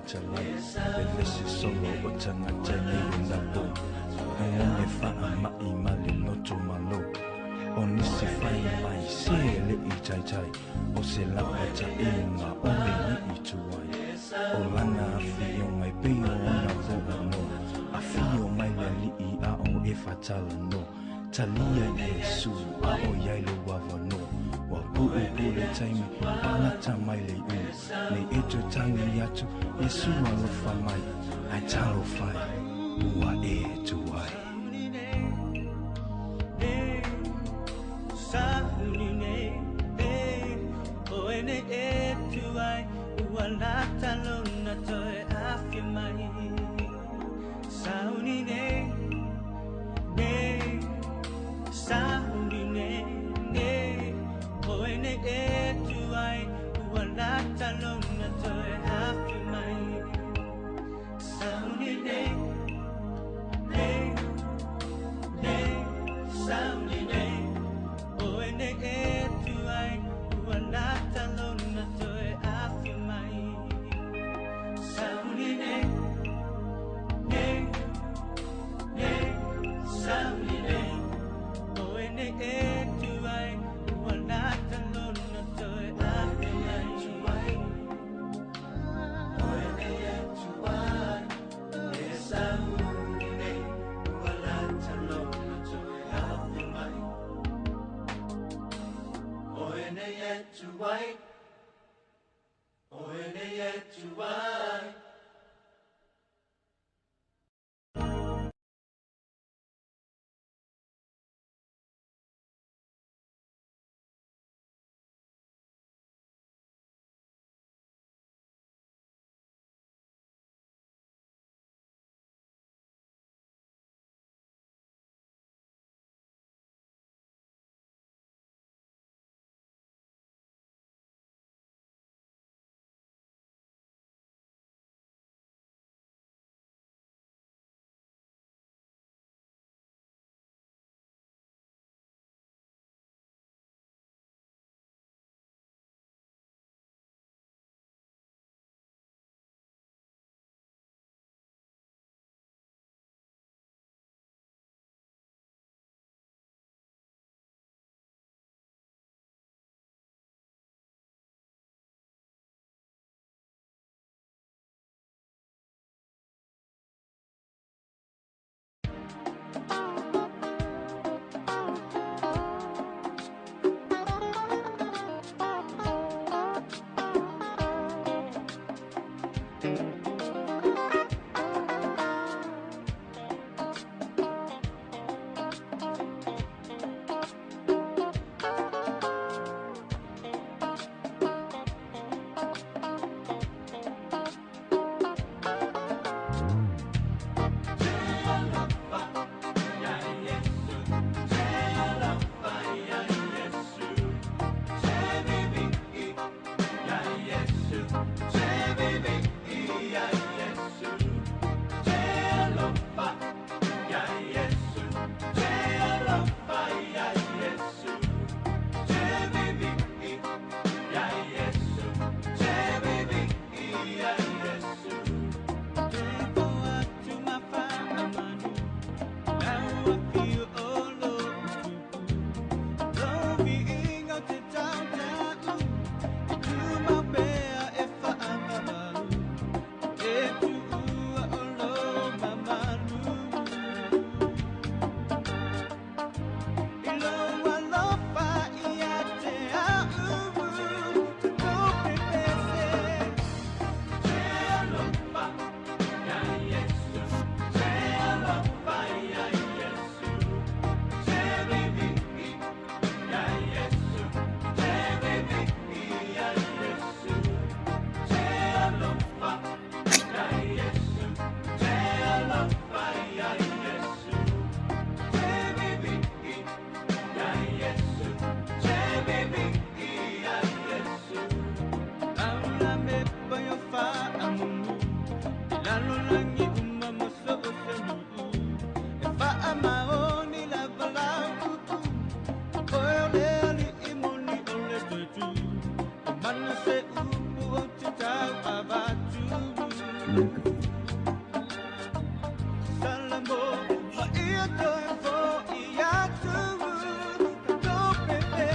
talai Vevesi solo o tagata i nei ona po. Gagana e faama'i ma le loto malo. O nisi fai mai se e le'i taitai o se lapata'iga o le ali'i tuai. O lana afioga e pei o ona po'o Afio mai le ali'i a o e fatalanoa. Talia Iesu a o iai lou avanoa. Ua pu'upu'u le taimi palata mai le iuga. Nei e toe tagi atu Iesu alofa mai. Ae talofa e ua e tuai.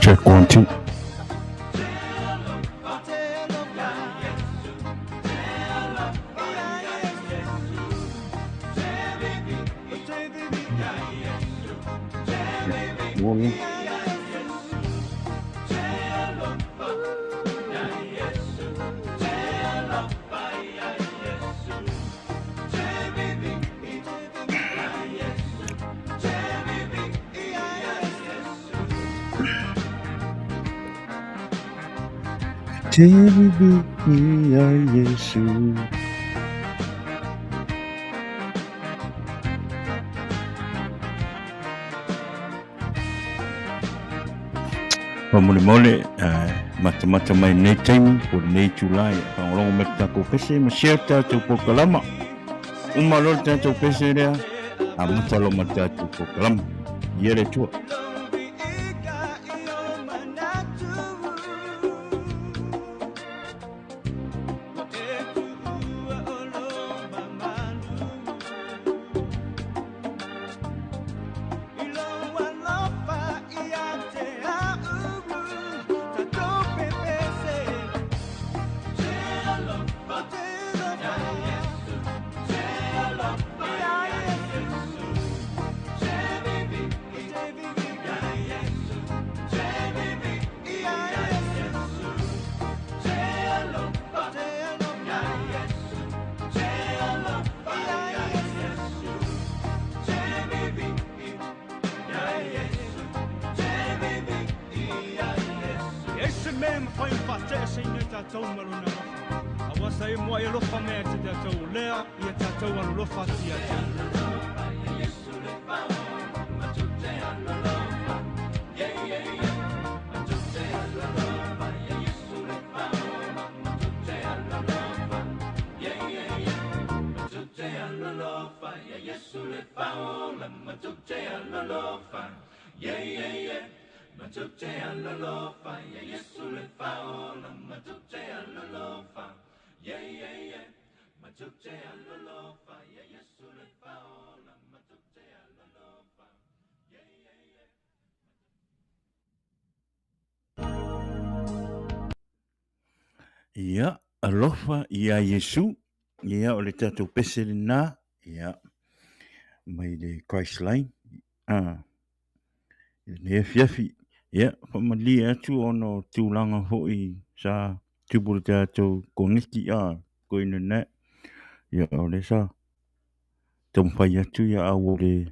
Check one two. Morning. Te vivi ia Iesu. Faamolemole, matamata mai lenei taimi po o lenei itula e faalogologo mai le tatou pese ma share le tatou polokalama. Uma loa le tatou pese lea, amata loa ma le tatou polokalama. Ia le Atua. Ia, alofa ia Iesu. Ia, o le tatou pese lena. Ia, mai le Christ Line. Ah, i lenei afiafi. Ia, faamalie atu ona o tulaga foi sa tupu le tatou koneti a ko internet. Ia, o lea sa taumafai atu ia a ua le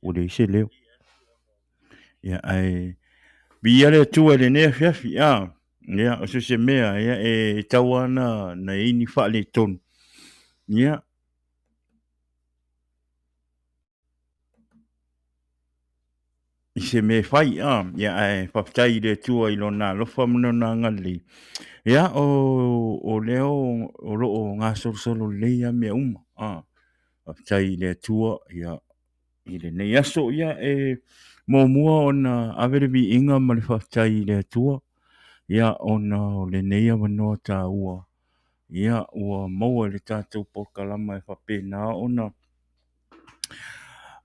ua leai se leo. Ia, ae viia le Atua i lenei afiafi, a ia, o se se mea ia, e tau lava na i ai ni faaletonu. Ia, i se mea e fai, a ia, ae faafetai i le Atua i Lona alofa ma Lona agalelei. Ia, o lea o lo o gasolosolo lelei lava mea uma, a faafetai i le Atua, ia, i lenei aso. Ia, e muamua ona ave le viiga ma le faafetai i le Atua, ia, ona o lenei avanoa taua, ia, ua maua i le tatou polokalama e faapena ona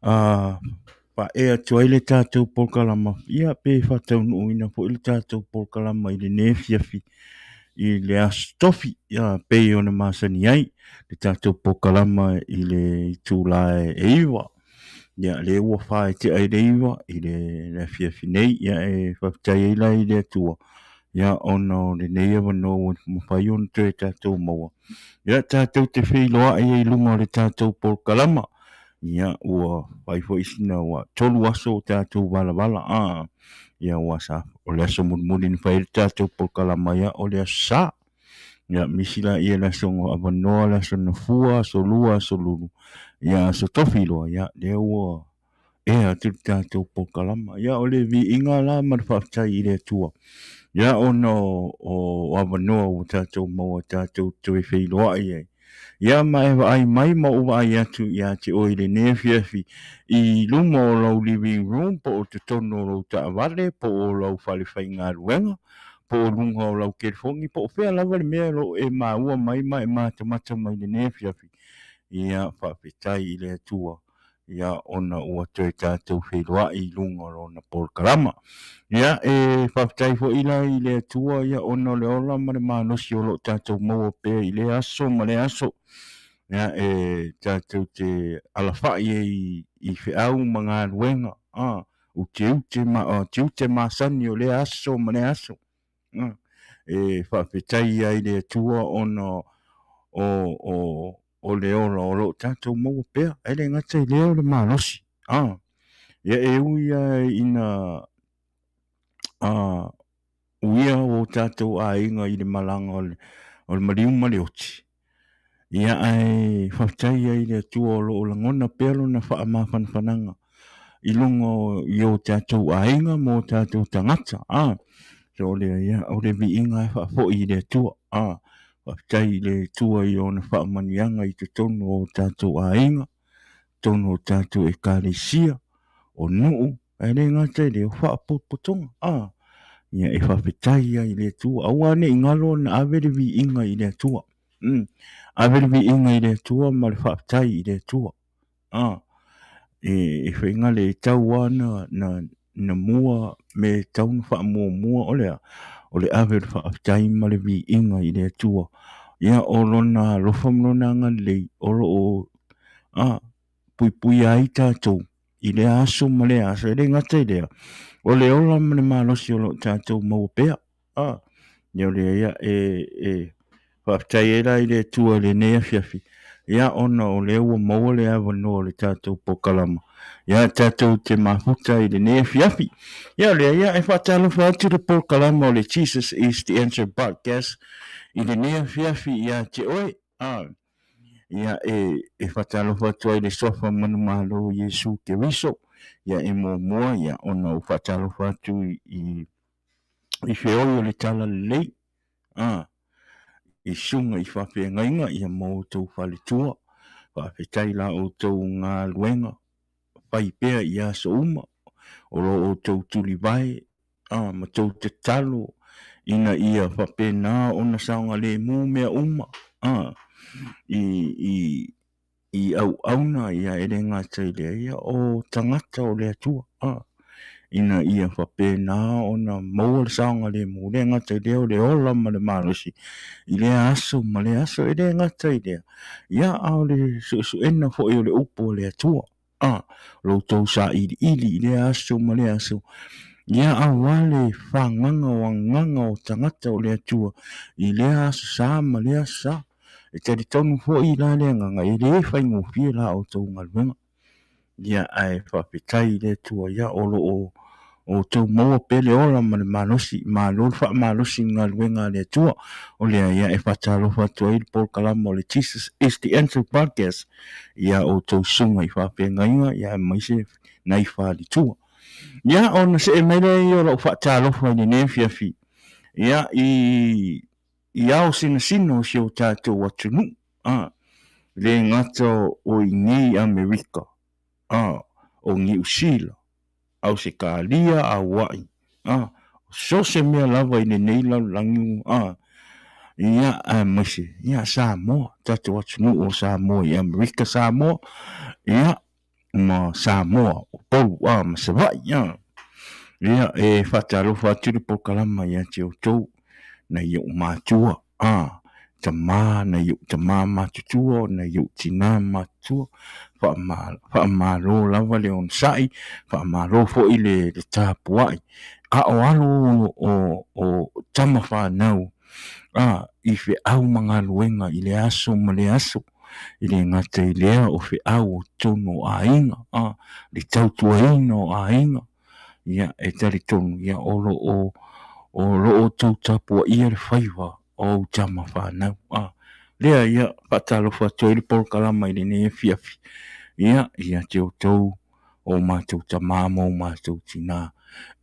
faaea atu ai le tatou polokalama, ia, pe faataunuuina foi le tatou polokalama i lenei afiafi i le Aso Tofi, ia, pei ona masani ai le tatou polokalama i le itula e 9. Ia, lea ua 4 e tea i le 9 i le afiafi nei. Ia, e faafetai ai la i le Atua, ia, ona o lenei avanoa ua mafai ona toe tatou maua. Ia, tatou te feiloai ai i luga o le tatou polokalama. Ia, ua fai foi sina ua 3 aso o tatou valavala. A, ia, ua sa, o le aso mulimuli na fai ai le tatou polokalama, ia, o le aso Sa. Ia, misi laia le aso avanoa, le aso Gafua, aso Lua, aso Lulu, ia, aso Tofi loa, ia, lea ua ea atu le tatou polokalama. Ia, o le viiga la ma le faafetai i le Atua, ia, ona o avanoa ua tatou maua tatou toe feiloai ai. Ia, ma e vaai mai ma ou vaai atu ia te oe i lenei afiafi i luma o lau living room po o totonu o lou taavale po o lau fale faigaluega po o luga o lau telefoni po o fea lava le mea o lo o e maua mai ma e matamata mai i lenei afiafi. Ia, faafetai i le Atua. Ia, ona ua toe tatou feiloai i luga o lona polokalama. Ia, e faafetai foi la i le Atua, ia, ona o le ola ma le malosi o lo o tatou maua pea i lea aso ma lea aso. Ia, e tatou te alafai ai i feau ma galuega, a, utiuti ma, tiute masani o lea aso ma lea aso. E faafetai ai i le Atua ona o le ola o lo o tatou maua pea, e le gata i lea o le malosi. Ia e ui lava ina uia o tatou aiga i le malaga o le maliu ma le oti, Ia ae faafetai ai i le Atua o lo o lagona pea lona faamafanafanaga i luga i o tatou aiga ma o tatou tagata. A, so o le, ia, o le viiga e faafoi i le Atua. A, faafetai i le Atua i ona faamanuiaga i totonu o tatou aiga, totonu o tatou ekalesia, o nuu, ae le gata i lea, o faapotopotoga. A, ia e faafetai ai i le Atua. Aua ne i galo ona ave le viiga i le Atua. Ave le viiga i le Atua ma le faafetai i le Atua. E faiga le tau lava na mua me e tatau ona faamuamua o le a? O le ave o le faafetai ma le viiga i le Atua. Ia, o Lona alofa ma Lona agalelei o lo o puipuia ai tatou i lea aso ma lea aso. E le gata i lea, o le ola ma le malosi o lo o tatou maua pea. A, ia o lea ia e faafetai ai la i le Atua i lenei afiafi, ia ona o lea ua maua le avanoa o le tatou polokalama, ia tatou te mafuta i lenei afiafi. Ia o lea ia e faatalofa atu le polokalama o le Jesus is the Answer Podcast i lenei afiafi ia te oe. A, ia e faatalofa atu ai i le Suafa Manumalo o Iesu Keriso, ia e muamua ia ona ou faatalofa atu i i feoi o le talalelei, a, i susuga i faafeagaiga ia ma outou faletua. Faafetai la outou galuega fai pea i aso uma, o lo outou tulivae, a, ma tou tatalo ina ia faapena ona saogalemu mea uma, a, i, i auauna ia e le gata i lea, ia o tagata o le Atua, a, ina ia faapena ona maua le saogalemu, e le gata i lea o le ola ma le malosi i lea aso ma lea aso, e le gata i lea, ia a o le suesuega foi o le upu a le Atua, a, lo outou sailiili i lea aso ma lea aso, ia aua le fagaga o agaga o tagata o le Atua i lea aso sa ma lea aso sa. E talitonu foi la le agaga e le faigofie la outou galuega. Ia ae faafetai i le Atua ia o lo o outou maua pea le ola ma le malosi, malo le faamalosi i le galuega a le Atua. O lea ia e faatalofa atu ai le polokalama o le Jesus is the Answer Podcast ia outou susuga i faafeagaiga ia aemaise nai faletua. Ia ona see mai lea ia o lau faatalofa i lenei afiafi ia i i ao sinasina o si o tatou atunuu, a, le gata o i nei Amerika, a, o Niu Sila, Ausetalia, Aua'i, a, so o se mea lava i lenei lalolagi, a, ia, aemaise, ia, Samoa, tatou atunuu o Samoa i Amerika Samoa, ia, ma Samoa, Upolu, a, ma Savaii, a. Ia, e faatalofa atu le polokalama ia te outou, nai ou matua, a, tama, nai ou tama matutua, nai ou tina matutua, faamalo lava le onosai, faamalo foi le tapuai, a o alo o tama fanau, a, i feau ma galuega i lea aso ma lea aso. E le gata i lea o feau o totonu o aiga, a, le tautuaina o aiga, ia, e talitonu, ia, o lo o, o lo o tou tapuaia le faiva o ou tama fanau, a. Lea, ia, faatalofa atu ai le polokalama i lenei afiafi, ia, ia te outou o matou tama ma o matou tina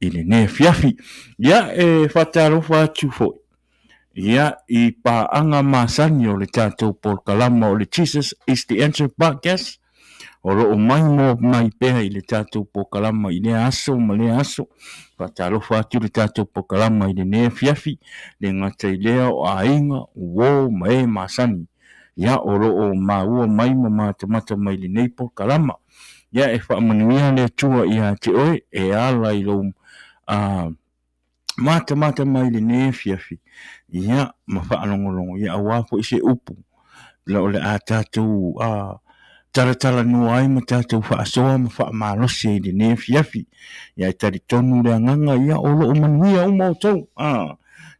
i lenei afiafi. Ia, e faatalofa atu foi Ia, i paaga masani o le tatou polokalama o le Jesus is the Answer Podcast, o lo o maimoa mai pea i le tatou polokalama i lea aso ma lea aso. Faatalofa atu le tatou polokalama i lenei afiafi, le gata i lea o aiga, uo ma e masani. Ia, o lo o maua mai ma matamata mai i lenei polokalama. Ia e faamanuia le Atua ia te oe e ala i lou matamata mai i lenei afiafi, ia ma faalogologo, ia aua foi se upu o le a tatou talatalanoa ai ma tatou faasoa ma faamalosi ai i lenei afiafi. Ia e talitonu le agaga, ia o lo o manuia uma outou.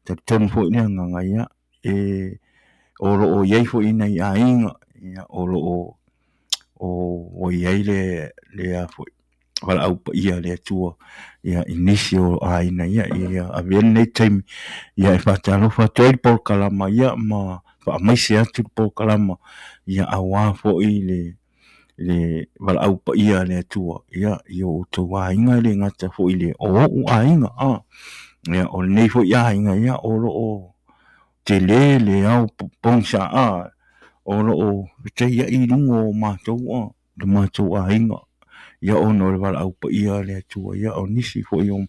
Talitonu foi le agaga, ia e o lo o i ai foi nai aiga, ia o lo o i ai le foi valaau paia a le Atua ia i nisi o aiga ia ia avea lenei taimi ia e faatalofa atu ai le polokalama ia ma faamaise atu le polokalama ia aua foi le valaau paia a le Atua ia i o outou aiga e le gata foi i le o ou aiga a ia o lenei foi aiga ia o lo o tele le ao pogisa a o lo o fetaiai i luga o matou a lo matou aiga, ia ona o le valaau paia a le Atua, ia o nisi foi o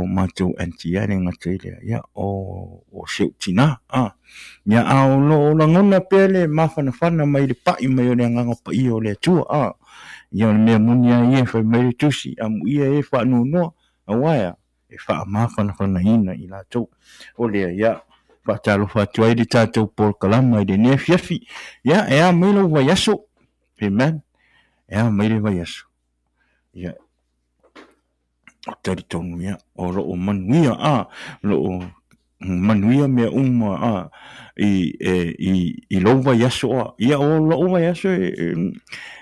matou aunty e le gata i lea, ia o si ou tina. Ia a o lo o lagona pea le mafanafana mai le pai mai o le Agaga Paia o le Atua. Ia o le mea moni lava ia e fai mai le Tusi, amuia e faanoanoa, aua e a? E faamafanafanaina i latou. O lea, ia, faatalofa atu ai le tatou polokalama i lenei afiafi. Ia, e a mai lou vaiaso? Amen. E a mai le vaiaso? Ia, o talitonu ia, o lo o manuia, a, o lo o manuia mea uma a, i lou vaiaso a. Ia, o lou vaiaso e,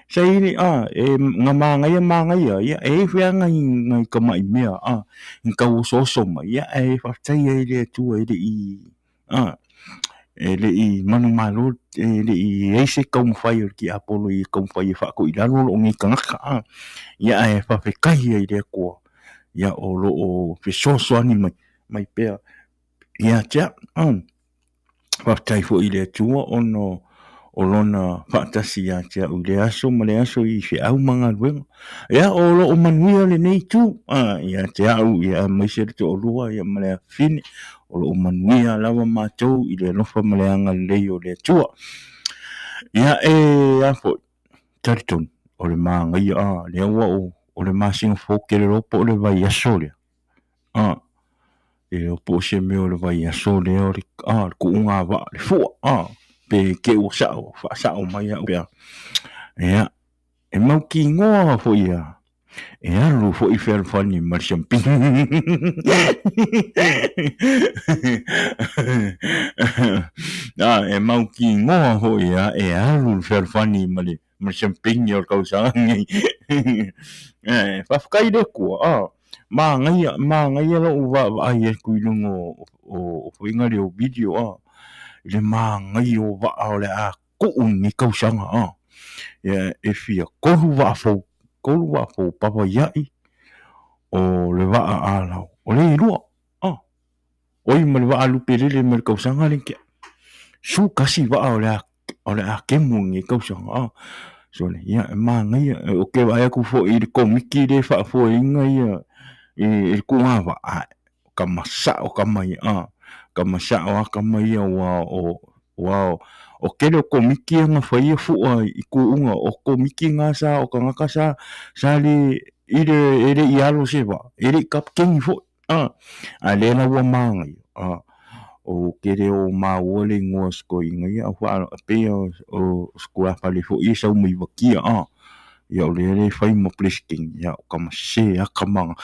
saili a, e nga māngaia māngaia, ia, e i ai foi lava nai tamai mea a, i tau osooso mai, ia, ae faafetai ai i le Atua e le i, a, e le i manumalo, e le i i ai se taumafai o le tiapolo ia taumafai e faatoilalo lou nei tagata a, ia, ae faafetai ai i le Atua, ia, o lo o fesoasoani mai mai pea ia te au. Faafetai foi i le Atua ona o lona faatasi ia te au i lea aso ma lea aso i feau ma galuega. Ia, o lo o manuia lenei itu ia te au, ia aemaise le toalua ia ma le afafine. O lo o manuia lava matou i le alofa ma le agalelei o le Atua. Ia, e a foi, talitonu, o le māgaia, a, lea ua o le masina fou tele loa po o le vaiaso lea. A, e iloa po o se mea o le vaiaso lea o le, a, le kuuga vaa, le fua, a, pe te i ua sao, faasao mai au pea. Ia, e mautinoa foi ia, e alu foi fealofani ma le siampini. A, e mautinoa foi ia, e alu le fealofani ma le ma le siampini o le tausaga lenei. E faafetai i le Atua, a, manaia, manaia lou vaavaai atu i luga o faiga lea o video, a, i le manaia o vaa o le a tuu i lenei tausaga, a. Ia, e fia tolu vaa fou, tolu vaa fou, Pavaia'i, o le vaa Alau, o lea e lua, a. Oi ma le vaa lupe lele mai le tausaga lea na tea. 11 vaa o le a kemu i lenei tausaga. Ah, sole, ia, e manaia. Ou te vaai atu foi i le komiti lea e faafoeina ia i le tugavaa, ah, o tama sao tama ia, ah, tama sao lava tama ia aua o, aua o tele o komiti ia na faia fua i tuuga, o komiti na sa, o tagata sa, sa le, i le, e le i alo se vaa, e le i kapikeni foi. A, a lea la ua manaia, a, o tele o maua le igoa o si toeaina ia, au faa, pei o, o si tulafale foi ia e sau mai Vakia, a, ia o lea e fai ma Peresetene, ia o tama sese lava tama na.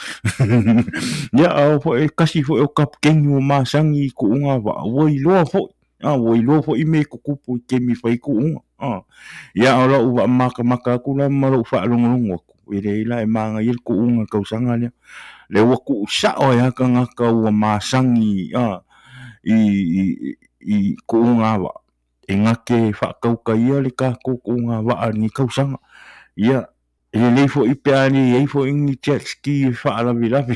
Ia a o foi, tasi foi o kapikeni ua masani i tuuga vaa, ua iloa foi, a, ua iloa foi mea e tutupu i taimi e fai ai tuuga, a. Ia a o lau matamata atu la ma lou faalogologo atu, e leai la e manaia le tuuga i le tausaga lea. Lea ua tuu sao ai lava tagata ua masani a, i tuuga vaa, e na te faatautaia le tatou tuuga vaa i lenei tausaga. Ia, e lelei foi pe a le i ai foi ni jet ski e faalavelave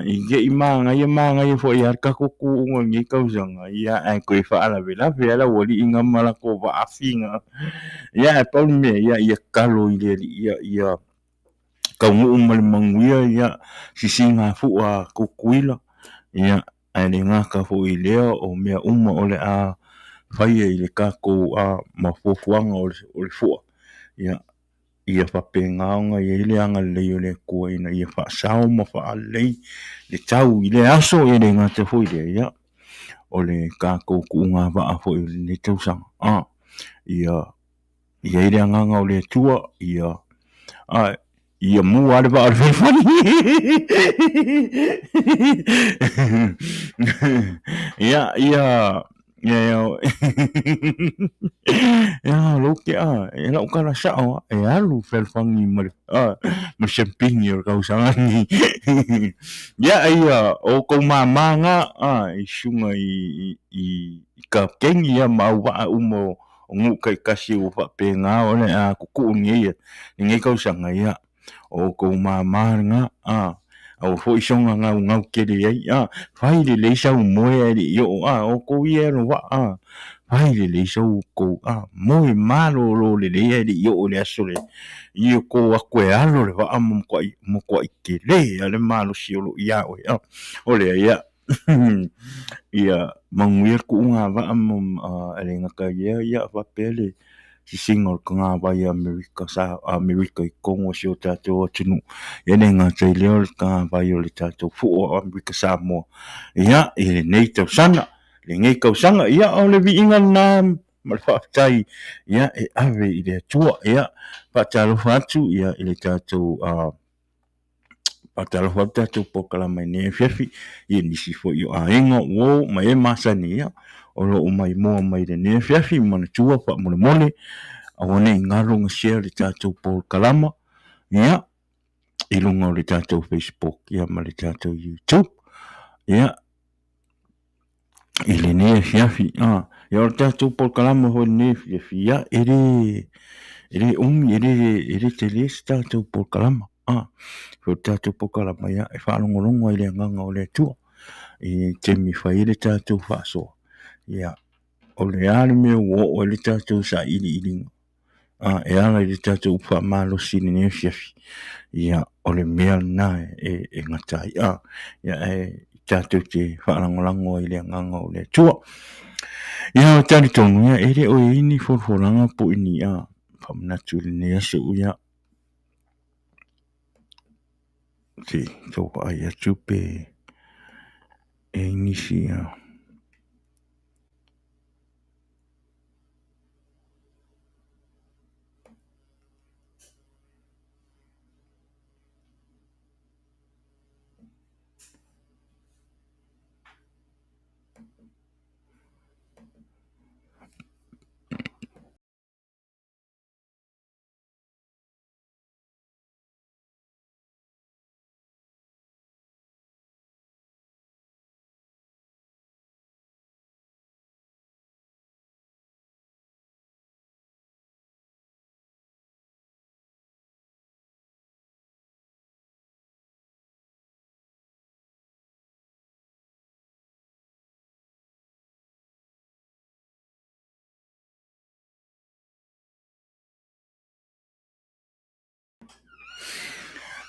i te i manaia manaia foi lava le tatou tuuga i lenei tausaga, ia ae toe faalavelave lava le aualii na ma latou vaafi na. Ia ae pau le mea, ia, ia tatalo i le Alii, ia, ia taunuu ma le manuia, ia sisigafua a Tutuila, ia, ae le gata foi i lea, o mea uma o le a faia i le tatou ma fuafuaga o le fua, ia, ia faapena ona i ai le agalelei o le Atua ina ia faasao ma faalelei le tau i lea aso, e le gata foi i lea, ia, o le tatou tuuga vaa foi o lenei tausaga, ia i ai le agaga o le Atua, ia, ia mua le vaa o le fealofani. Ia, ia, ia, ia, lou ke a, e lau tala sao, e alu fealofani ma le, ma le siampini o le tausaga lenei. Ia, ia, o outou mama na, i susuga i, i, i kaputeni, ia, ma auvaa uma o nuu taitasi ua faapena o le a tutuu lenei tausaga, ia, o outou mama lena, a, aua foi soona naunau tele ai, a, fai lelei sau moe ae le i oo, a, o outou ia e alo vaa, a, fai lelei sou outou, a, moe malolo lelei ae le i oo i le aso lea, ia outou o atu e alo le vaa ma matuai tele lava le malosi o lo o ia oe, a, o lea, ia. Ia manuia le tuuga vaa ma e le gata i lea ia faapea le sisiga o le tagavai a Amerika sa Amerika i totonu o si o tatou atunuu. E le gata i lea o le tagavai o le tatou fua o Amerika Samoa ia i lenei tausaga, lenei tausaga. Ia o le viiga lena ma le faafetai ia e ave i le Atua. Ia faatalofa atu ia i le tatou Faatalofa atu tatou polokalame i lenei afiafi i nisi foi o aiga o uo ma e masani ia o lo o maimoa mai i lenei afiafi. Manatua faamolemole aua ne i galo ona share le tatou polokalama ia i luga o le tatou Facebook ia ma le tatou YouTube ia i lenei afiafi. A, ia o le tatou polokalame foi i lenei afiafi, ia e le, e le umi, e le, e le tele se tatou polokalama. A, o le tatou polokalame, ia e faalogologo ai i le agaga o le Atua i taimi e fai ai le tatou faasoa. Ia, o le a le mea ua oo ai le tatou sailiiliga? A, e ala i le tatou upu faamalosi i lenei afiafi, ia, o le mea lena e gata ai. A, ia, e tatou te faalagolago ai i le agaga o le Atua. Ia, e talitonu, ia, e le o i ai ni folafolaga po o ni faamanatu i lenei aso, ia, se i tau vaai atu pe e i ai nisi.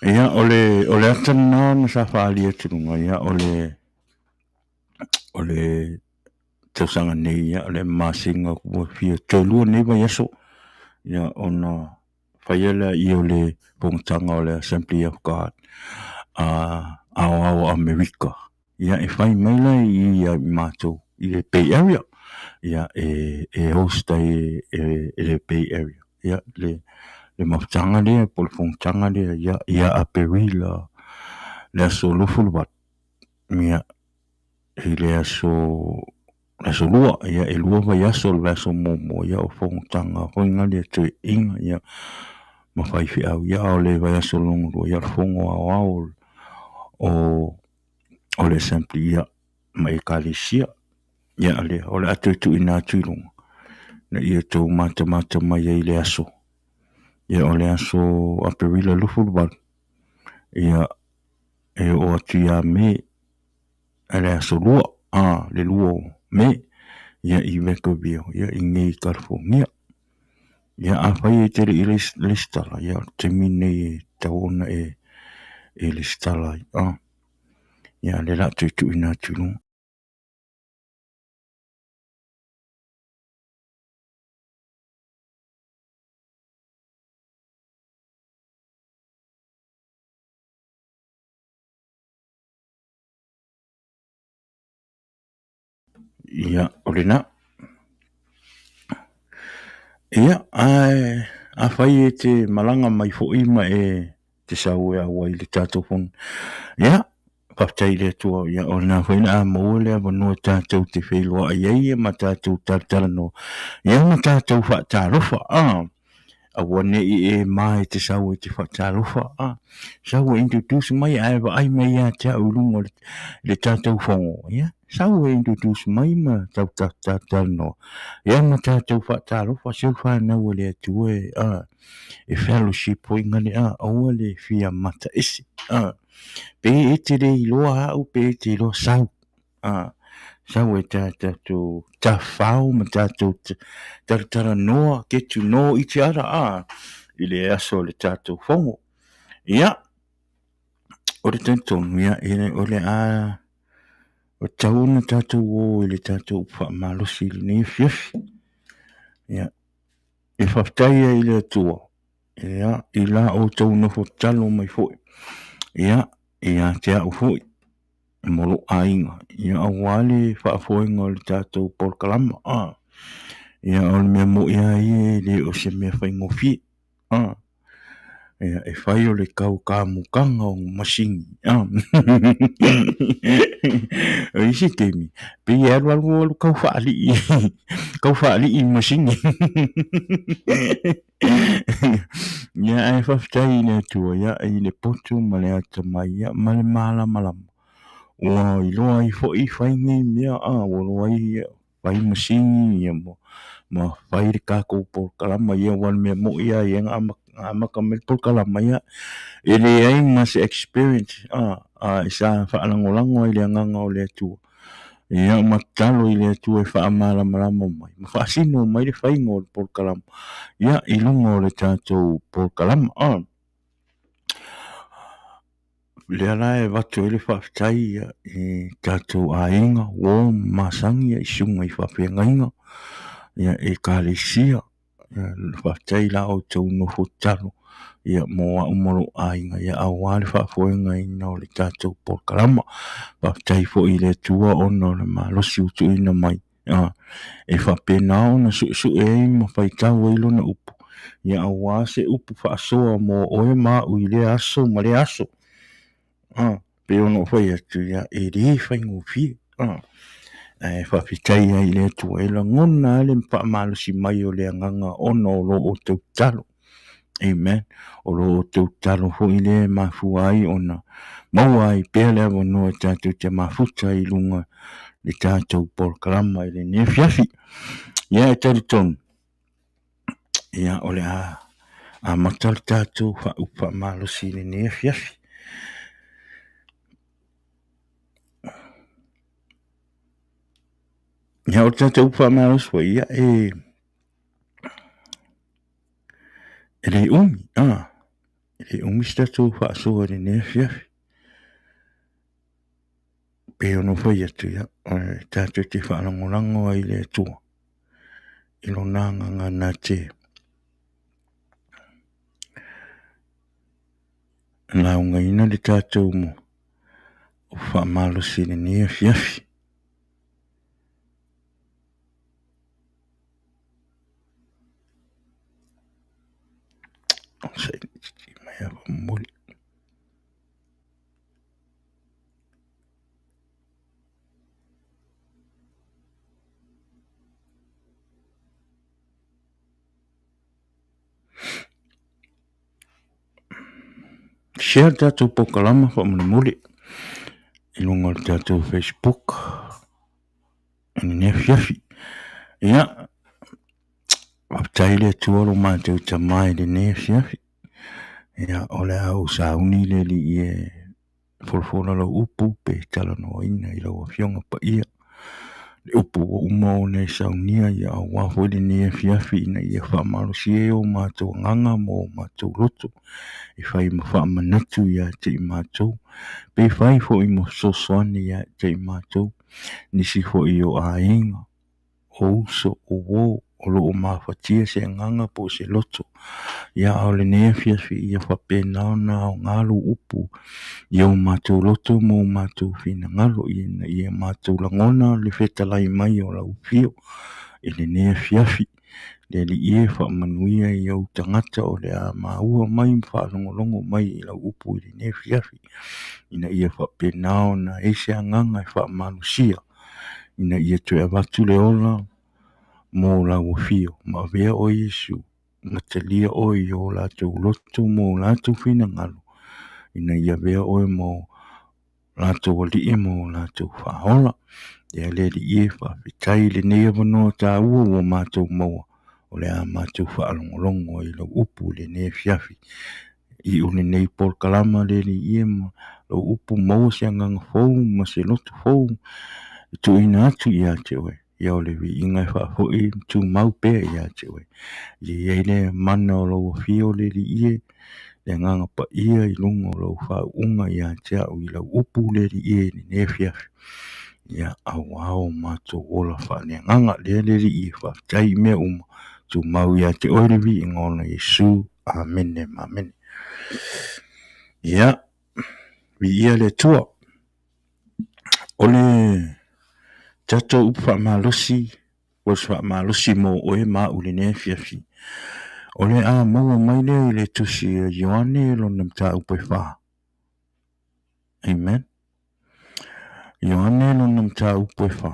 Ia, o le, o le ata lena na sa faaalia atu i luga, ia, o le, o le tausaga nei, ia, o le masina ua fia toe lua nei vaiaso, ia, ona faia lea o le fonotaga o le Assembly of God a aoao o Amerika. Ia, e fai mai la i ia matou i le Bay Area, ia, e host ai e le Bay Area, ia, le mafutaga lea po o le fonotaga lea, ia, ia Aperila le aso 28, ia, i le aso le aso lua, ia, e lua vaiaso, o le vaiaso muamua, ia, o fonotaga foi na lea toeaiina, ia, ma faifeau, ia, a o le vaiaso lona lua, ia, o le fono aoao o o le Assembly ia ma Ekalesia. Ia lea, o le a toe tuuina atu i luga, ina ia outou matamata mai ai i le aso. Ia o le aso Aperila 28, ia e oo atu ia Me, le aso 2, a, le 2 o Me, ia i Vacaville, ia i nei i California. Ia afai e te le i lesitala, ia o le taimi lenei e tatau ona e lesitala ai. Ia o lea o le a toe tuuina atu i luga. Ia, o lena. Ia, ae afai e te malaga mai foi ma e te sau e auai i le tatou fono, ia, faafetai i le Atua, ia o lena foi o le a maua le avanoa tatou te feiloai ai ma tatou talatalanoa, ia ma tatou faatalofa. Aua ne i e ma e te sau e te faatalofa, sau e introduce mai ae vaai mai ia te au i luga o le tatou fono, ia, sau e introduce mai ma tau talatalanoa, ia ma tatou faatalofa, se o le fanau a le Atua e, e fellowship foi ngale, aua le fia mata ese. Pe e te le iloa au pe e te iloa sau, sau e tatou tafafao ma tatou talatalanoa, get to know each other i le aso o le tatou fono. Ia, o le talitonu, ia, o le a tatau ona tatou o i le tatou upu faamalosi i lenei afiafi. Ia, e faafetai ai i le Atua Ia, i la outou nofo tatalo mai foi, ia, ia te au foi ma lou aiga, ia aua le faafoega o le tatou polokalama. Ia, o le mea moni lava ia e le o se mea faigofie. Ia, e fai o le tau kamukaga o masini. O isi taimi, pei e alu alu alu tau faalii, tau faalii i masini. Ia ae faafetai i le Atua ia i le poto ma le atamai ia ma le malamalama ua iloa ai foi fai nei mea a ua iloa ai fai masini ia ma fai le tatou polokalama ia aua o le mea moni lava ia na amata mai le polokalama ia e leai ma se experience a sa faalagolago ai i le agaga o le Atua. Ia ma tatalo i le Atua e faamalamalama mai ma faasino mai le faiga o le polokalama ia i luga o le tatou polokalama. Lea la e avatu ai le faafetai ia i tatou aiga, uo ma masani ia i susuga i faafeagaiga ia Ekalesia. Faafetai i la outou nofo tatalo mo au ma lou aiga aua le faafoegaina o le tatou polokalama. Faafetai foi i le Atua ona o le malosi ua tuuina mai e faapena ona suesue ai ma faitau ai lona upu aua se upu faasoa mo oe ma au i lea aso ma lea aso. Pei ona ou fai atu, ia, e le faigofie. Ae faafetai ai i le Atua, e lagona lava le faamalosi mai o le agaga ona o lo outou tatalo. Amen. O lo outou tatalo foi lea e mafua ai ona maua ai pea le avanoa e tatou te mafuta ai i luga le tatou polokalama i lenei afiafi. Ia, e talitonu, Ia, o le a amata le tatou upu faamalosi i lenei afiafi. Ia, o le tatou upu faamalosi foi, ia, e le umi, e le umi se tatou faasoa i lenei afiafi. Pei ona ou fai atu, ia, tatou te faalagolago ai i le Atua i Lona agaga na te laugaina le tatou faamalosi i lenei afiafi. Share le tatou polokalama faamolemole i luga o le tatou Facebook i lenei afiafi. Ia, faafetai le Atua lo matou Tama i lenei afiafi. Ia, o le a ou sauni le Alii e folafola lau upu pe talanoaina i lau Afioga Paia. Le upu ua uma ona e saunia ia aua foi lenei afiafi ina ia faamalosia ai o matou agaga ma o matou loto e fai ma faamanatu ia te i matou, pe fai foi ma fesoasoani ia te i matou, nisi foi o aiga, o uso, o uo. o lo o mafatia se agaga po o se loto. Ia, a o lenei afiafi ia faapena ona aoga lou upu i o matou loto ma o matou finagalo ina ia matou lagona le fetalai mai o lau afio i lenei afiafi. Le Alii e, faamanuia i ou tagata o le a maua mai ma faalogologo mai i lau upu i lenei afiafi, ina ia faapena ona i ai se agaga e faamalosia, ina ia toe avatu le ola mo lau afio, ma avea oe Iesu ma talia oe i o latou loto ma o latou finagalo, ina ia avea oe ma o latou Alii ma o latou Faaola. Ia le Alii e, faafetai i lenei avanoa taua ua matou maua, o le a matou faalogologo ai i lau upu i lenei afiafi. Iu lenei polokalama le Alii e ma lau upu, maua se agaga fou ma se loto fou e tuuina atu ia te oe. Ia o le viiga e faafoi ma tumau pea ia te oe. Ia i ai le mana o lou afio le Alii e, le Agaga Paia i luga o lau faauuga ia te au i lau upu le Alii e i lenei afiafi. Ia auā o matou ola faaleagaga. Lea le Alii e, faafetai i mea uma, tumau ia te oe le viiga ona Iesu. Amene ma amene. Ia, viia le Atua. O le tatou upu faamalosi, o se faamalosi mo oe ma au i lenei afiafi, o le a maua mai lea i le tusi a Ioane lona mataupu e fa. Amen. Ioane lona mataupu e fa.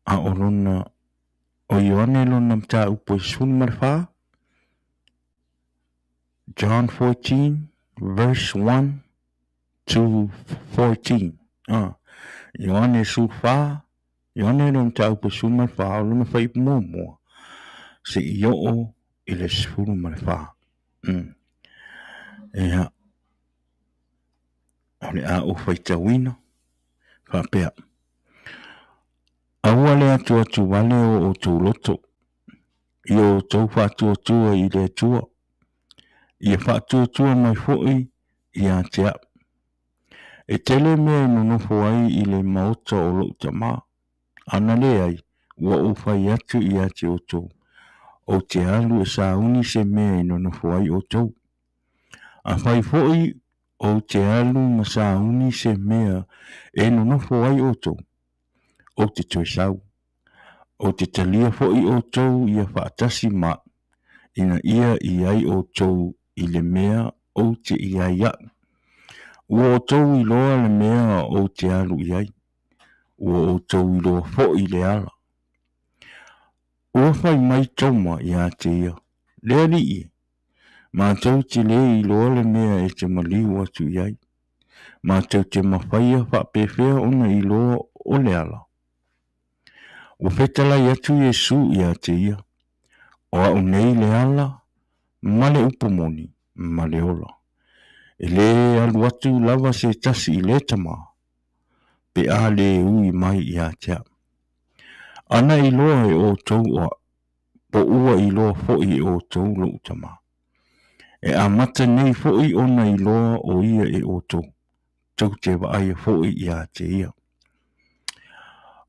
A o lona, o Ioane lona mataupu e 14, John 14 verse 1 to 14. Ah, Ioane 14, Ioane lona mataupu e 14, o lona fuaiupu muamua, seia oo i le 14. Ia, o le a ou faitauina, faapea, Aua le atuatu vale o outou loto, i o outou faatuatua i le Atua, ia faatuatua mai foi ia te au. E tele mea e nonofo ai i le maota o lou tama, ana leai, ua ou fai atu ia te outou, ou te alu e sauni se mea e nonofo ai outou. Afai foi ou te alu ma sauni se mea e nonofo ai outou, ou te toe sau. Ou te talia foi outou ia faatasi ma au, ina ia i ai outou i le mea ou te i ai au. Ua outou iloa le mea ou te alu i ai, ua outou iloa foi le ala. Ua fai mai Toma ia te ia, Le Alii e, matou te le iloa le mea e te maliu atu i ai. Matou te mafaia faapefea ona iloa o le ala? Ua fetalai atu Iesu ia te ia, O au nei le ala ma le upu moni ma le ola. E lē alu atu lava se tasi i le Tama, pe a lē ui mai ia te au. Ana iloa e outou o au, po ua iloa foi e outou lou Tama. E amata nei foi ona iloa o ia e outou. tou te vaaia foi ia te ia.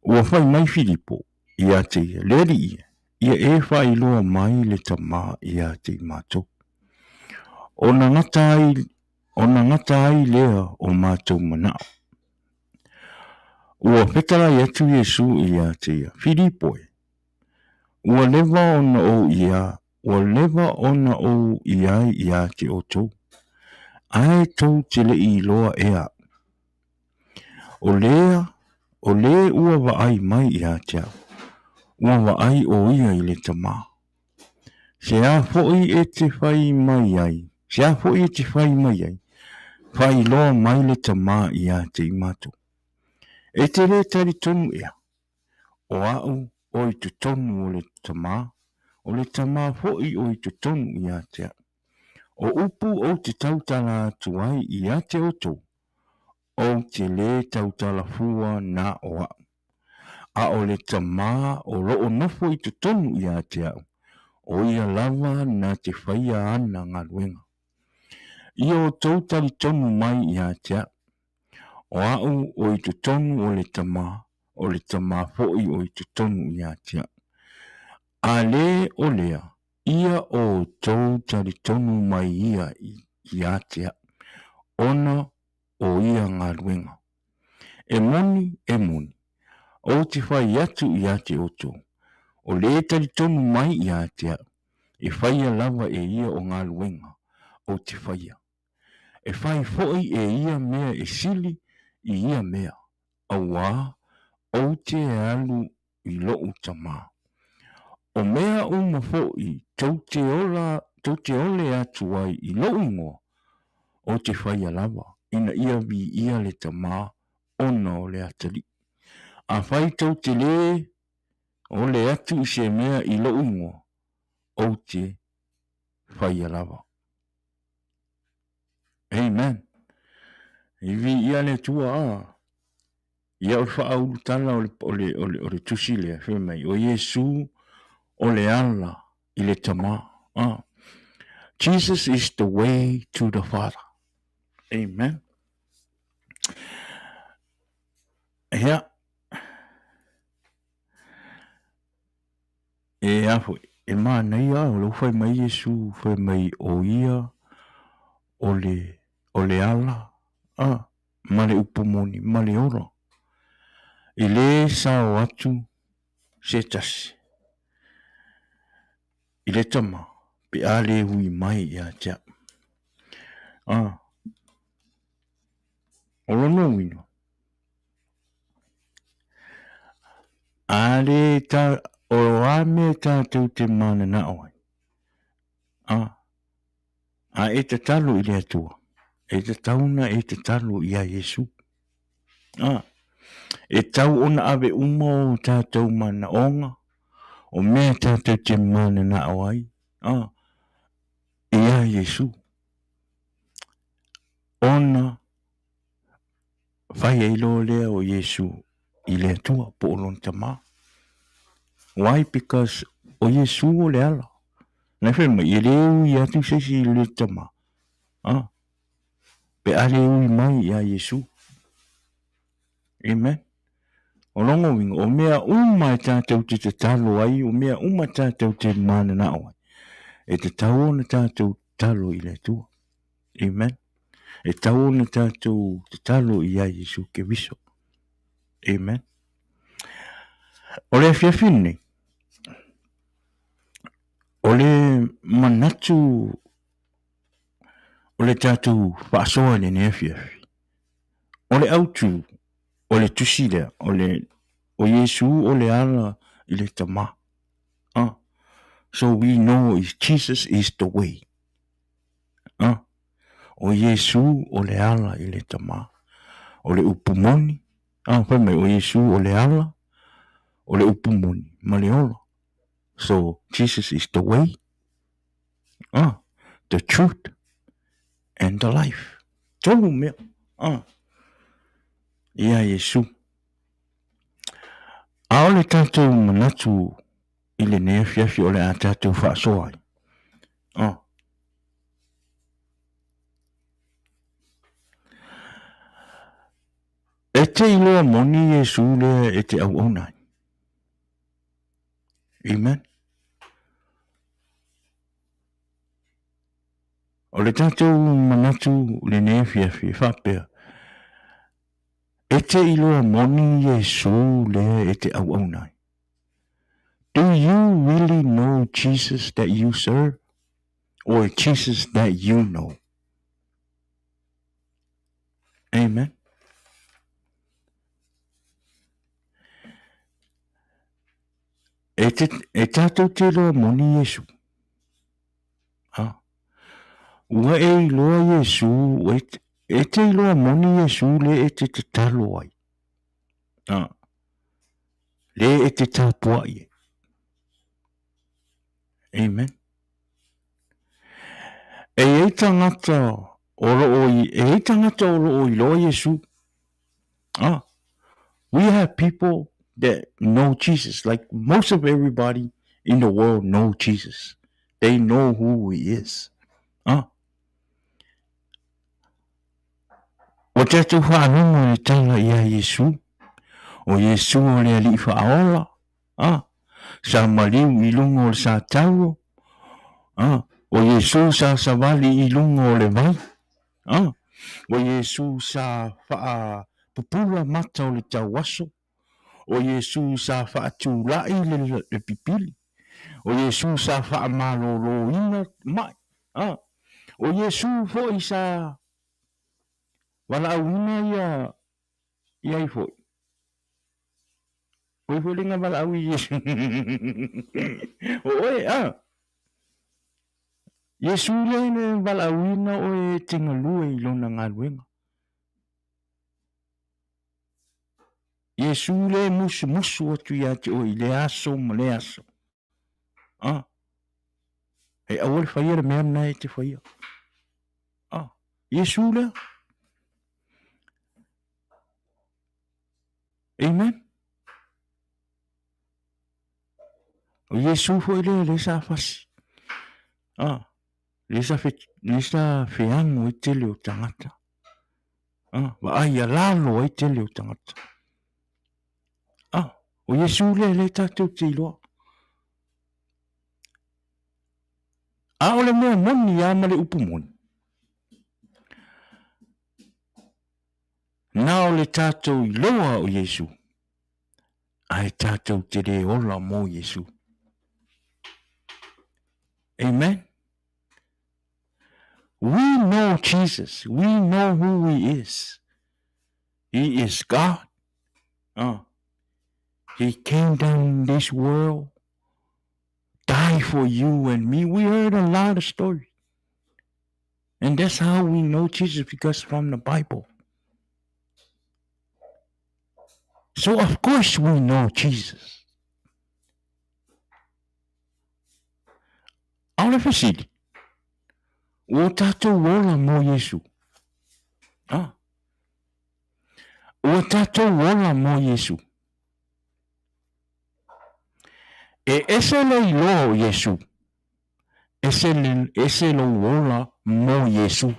Ua fai mai Filipo ia te ia, Le Alii, ia e faailoa mai le Tama ia te i matou. Ona gata ai, ona gata ai lea o matou manao. Ua fetalai atu Iesu ia te ia, Filipo e, ua leva ona ou ia, ua leva ona ou i ai ia te outou, ae tou te le i iloa ea au. O lea, o le ua vaai mai ia te au, ua vaai o ia i le Tama. Se a foi e te fai mai ai, se a foi e te fai mai ai, faailoa mai le Tama ia te i matou. E te le talitonu ea, O au o i totonu o le Tama, o le Tama foi o i totonu ia te au. O upu ou te tautala atu ai ia te outou, ou te lē tautala fua na o au, a o le Tama o lo o nofo i totonu ia te au, o ia lava na te faia ana galuega. Ia outou talitonu mai ia te au, O au o i totonu o le Tama, o le Tama foi o i totonu ia te au. A le o lea, ia o outou talitonu mai ia ia te au, ona o ia galuega. E moni, e moni, ou te fai atu ia te outou, o le talitonu mai ia te au, e faia lava e ia o galuega ou te faia. E fai foi e ia mea e sili i ia mea, auā ou te alu i loʻu Tamā. O mea uma foʻi tou te ola, tou te ole atu ai i loʻu igoa, ou te faia lava, ina ia viia le Tamā ona o le Atalii. Afai tou te lē ole atu i se mea i loʻu igoa, ou te faia lava. Amen. I viia le Atua a. Ia o le faaulu tala o le, o le, o le, o le tusi lea, fai mai, o Iesu o le ala i le Tamā. Ah. Jesus is the way to the Father. Amen. Ia, E a foi, e manaia o lou fai mai Iesu fai mai o ia o le, o le ala, a, ma le upu moni, ma le ola. E lē sao atu se tasi i le Tama pe a lē ui mai ia te au. A, o lona uiga, A le ta, o a mea tātou te mananao ai? A, a e tatalo i le Atua, e tatau ona e tatalo i a Iesu. A, e tau ona ave uma o tātou manaonga, o mea tātou te mananao ai, a, i a Iesu. Ona Fai ai loa lea o Iesu i le Atua po o lona Tama. Why? Because o Iesu o le ala. Na fai mai, e le ui atu se isi i le Tama. Ah. Pe a le ui mai ia Iesu. Amen. O longo winga, o mea uma e tātou te tatalo ai, o mea uma tātou te mananao ai. E tatau ona tātou tatalo i le Atua. Amen. E tau ona tātou tatalo i a Iesu Keriso. Amen. O le afiafi lenei, o le manatu o le tātou faasoa i lenei afiafi, o le autu o le tusi lea, o le o Iesu o le ala i le Tamā. Ah. So we know is Jesus is the way. A, o Iesū o le ala i le Tamā. O le upu moni, a, fai mai, o Iesū o le ala, o le upu moni, ma le ola. So, Jesus is the way, a, the truth, and the life. Tolu mea, a, ia Iesū. ʻAʻole tātou manatu i lenei afiafi o le a tātou faasoa ai. Oh. E te iloa moni Iesu lea e te auauna ai. Amen. O le tātou manatu lenei afiafi e faapea, e te iloa moni Iesu lea e te auauna ai. Do you really know Jesus that you serve or Jesus that you know? Amen. E, te, e tātou te iloa moni Iesu. Ha? Ua e iloa Iesu, e, e te iloa moni Iesu le e te tatalo ai. Ha? Le e te tapuai ai. Amen. E iai tangata o loo i, e iai tangata o loo iloa Iesu. Ah, we have people that know Jesus. Like most of everybody in the world know Jesus. They know who he is. Ah. Ua tātou faalogo i le tala i a Iesu, o Iesu o le Alii Faaola, a. sa maliu i luga o le satauro, a, o Iesu sa savali i luga o le vai, a, o Iesu sa faapupula mata o le tauaso, o Iesu sa faatulai le pipili, o Iesu sa faamaloloina mai, a, o Iesu foi sa valaauina ia i ai foi. O ai foi le na valaau i Iesu? O oe, a? Iesu lea na valaauina oe e te galue i lona galuega. Iesu lea e musumusu atu ia te oe i lea aso ma lea aso. A? E aua le faia le mea lena e te faia. A? Iesu lea. Amen. O Iesu foi lea lea sa fasi. Ah, lea sa fe, lea sa feago ai tele o tagata. Ah, vaai a lalo ai tele o tagata. Ah, o Iesu lea lea tatou te iloa. A o le mea moni lava ma le upu moni. Na o le tatou iloa o Iesu, ae tatou te le ola mo Iesu. Amen. We know Jesus. We know who he is. He is God. He came down in this world, died for you and me. We heard a lot of stories. And that's how we know Jesus because from the Bible. So of course we know Jesus. ʻAʻole fesili. Ua tatou ola mo Iesu. Ah. Ua tatou ola mo Iesu. E ese le iloa o Iesu. Ese, le, ese lou ola mo Iesu.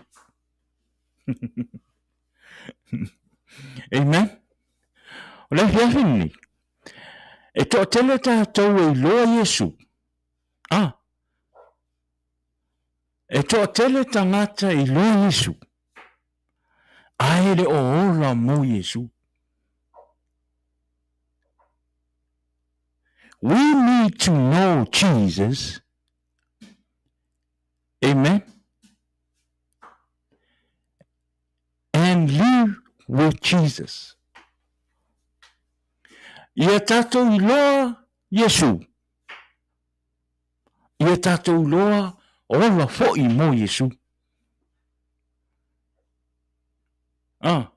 Amen. O le afiafi lenei, e toatele tatou e iloa Iesu. Ah, e toatele tagata e iloa Iesu. Ae le o ola mo Iesu. We need to know Jesus. Amen. And live with Jesus. Ia tatou iloa Iesu. Ia tatou iloa ola foi mo Iesu. Ah.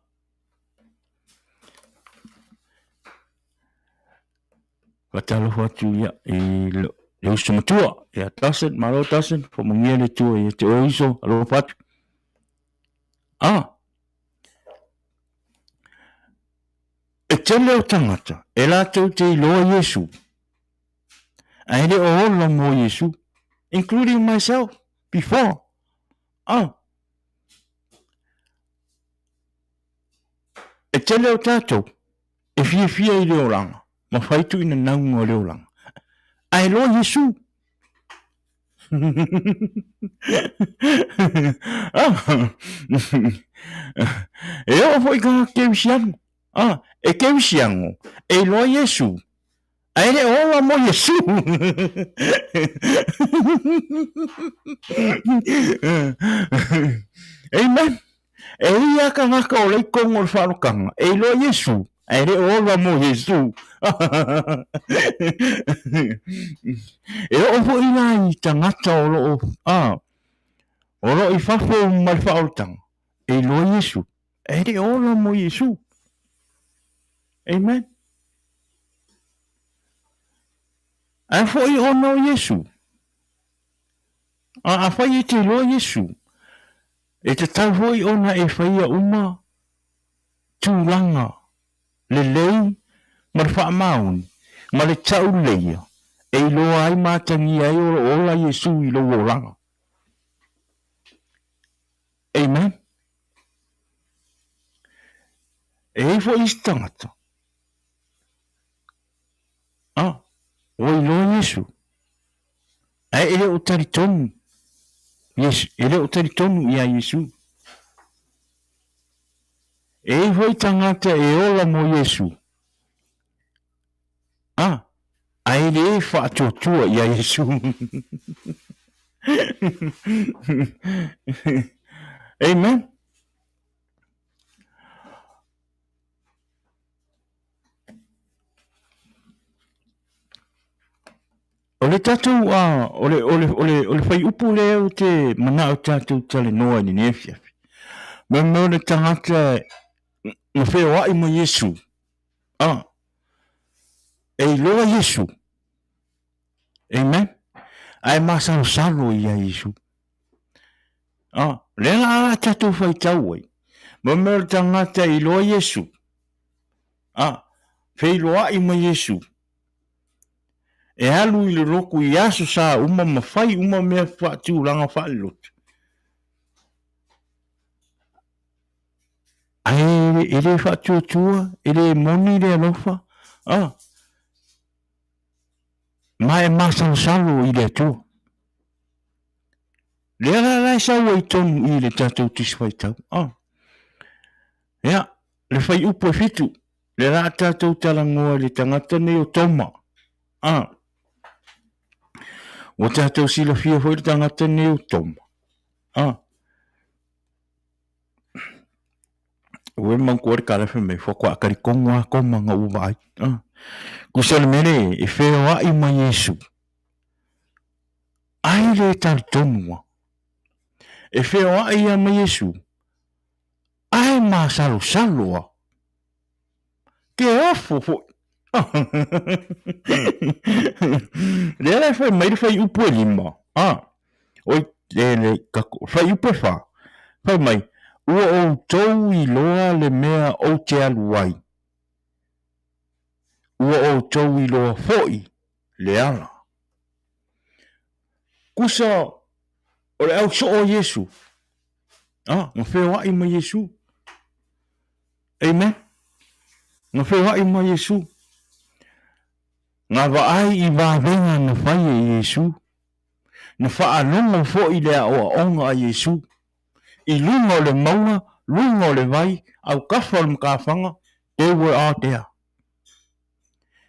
Faatalofa atu ia i le uso matua ia Dawson, malo Dawson, faamanuia le Atua ia te oe uso, alofa atu. Ah. E tele o tagata e latou te iloa Iesu, ae le o ola mo Iesu, including myself before. Ah. E tele o tatou e fiafia i le olaga ma fai tuuinanauga o le olaga, ae loa Iesu. E oo foi ka kerisiano. Ah, e kerisiano, e iloa Iesu, ae le ola mo Iesu. Amen. E ia kangaka o lei kongo o le whaalokaga, e iloa Iesu, ae le ola mo Iesu. E oo foi la i tagata o loo, a, o loo i fafo ma le faaolataga, e iloa Iesu, ae le ola mo Iesu. Amen. Ae foi ona o Iesu. A, afai e te iloa Iesu, e tatau foi ona e faia uma tulaga lelei ma le faamaoni ma le tauleia e iloa ai ma atagia ai o lo o ola Iesu i lou olaga. Amen. E i ai foi isi tagata, a, ua iloa. Iesu, ae e le o talitonu Iesu, e le o talitonu iā Iesu. E i ai foi tagata e ola mo Iesu, a, ae le faatuatua iā Iesu. Amen. O le tatou, a, o le, o le, o le, o le fuaiupu lea ou te manao tatou talanoa i lenei afiafi. Mo mea o le tagata na feoai ma Iesu, a, e iloa Iesu, amen, ae masalosalo ia Iesu. A, lea la a tatou faitau ai, mo mea o le tagata e iloa Iesu, a, feiloai ma Iesu, E alu i le lotu i aso sa uma ma fai uma mea faatulaga faalelotu. Ae e le faatuatua, e le moni le alofa, a, ma e masalosalo i le Atua. Lea la la e sau ai tonu i le tatou Tusi Faitau. A. Ia, le fuaiupu e fitu, lea la a tatou talanoa i le tagata nei o Toma. A. Ua tatou silafia foi le tagata nei o Toma. A. Ua e mautua le tala fai mai, faatoa talitonu lava Toma na ua vaai. A. Tusa le mea lea e feoai ma Iesu. Ai le talitonu lava. E feoai lava ma Iesu. Ae masalosalo lava. Ke ofo foi. Lea la e fai mai le fuaiupu e lima. A. Oi, le, le, kako, fuaiupu e fa. Fai mai, ua outou iloa le mea ou te alu ai. Ua outou iloa foi le ala. Kusa o le au soo o Iesu. Ah, na feoai ma Iesu. Amen. Na feoai ma Iesu. Na vaai i vavega na fai e Iesu. Na faalogo foi le aoaoga a Iesu. I luga o le mauga, luga o le vai, autafa o le matafaga, they were all there.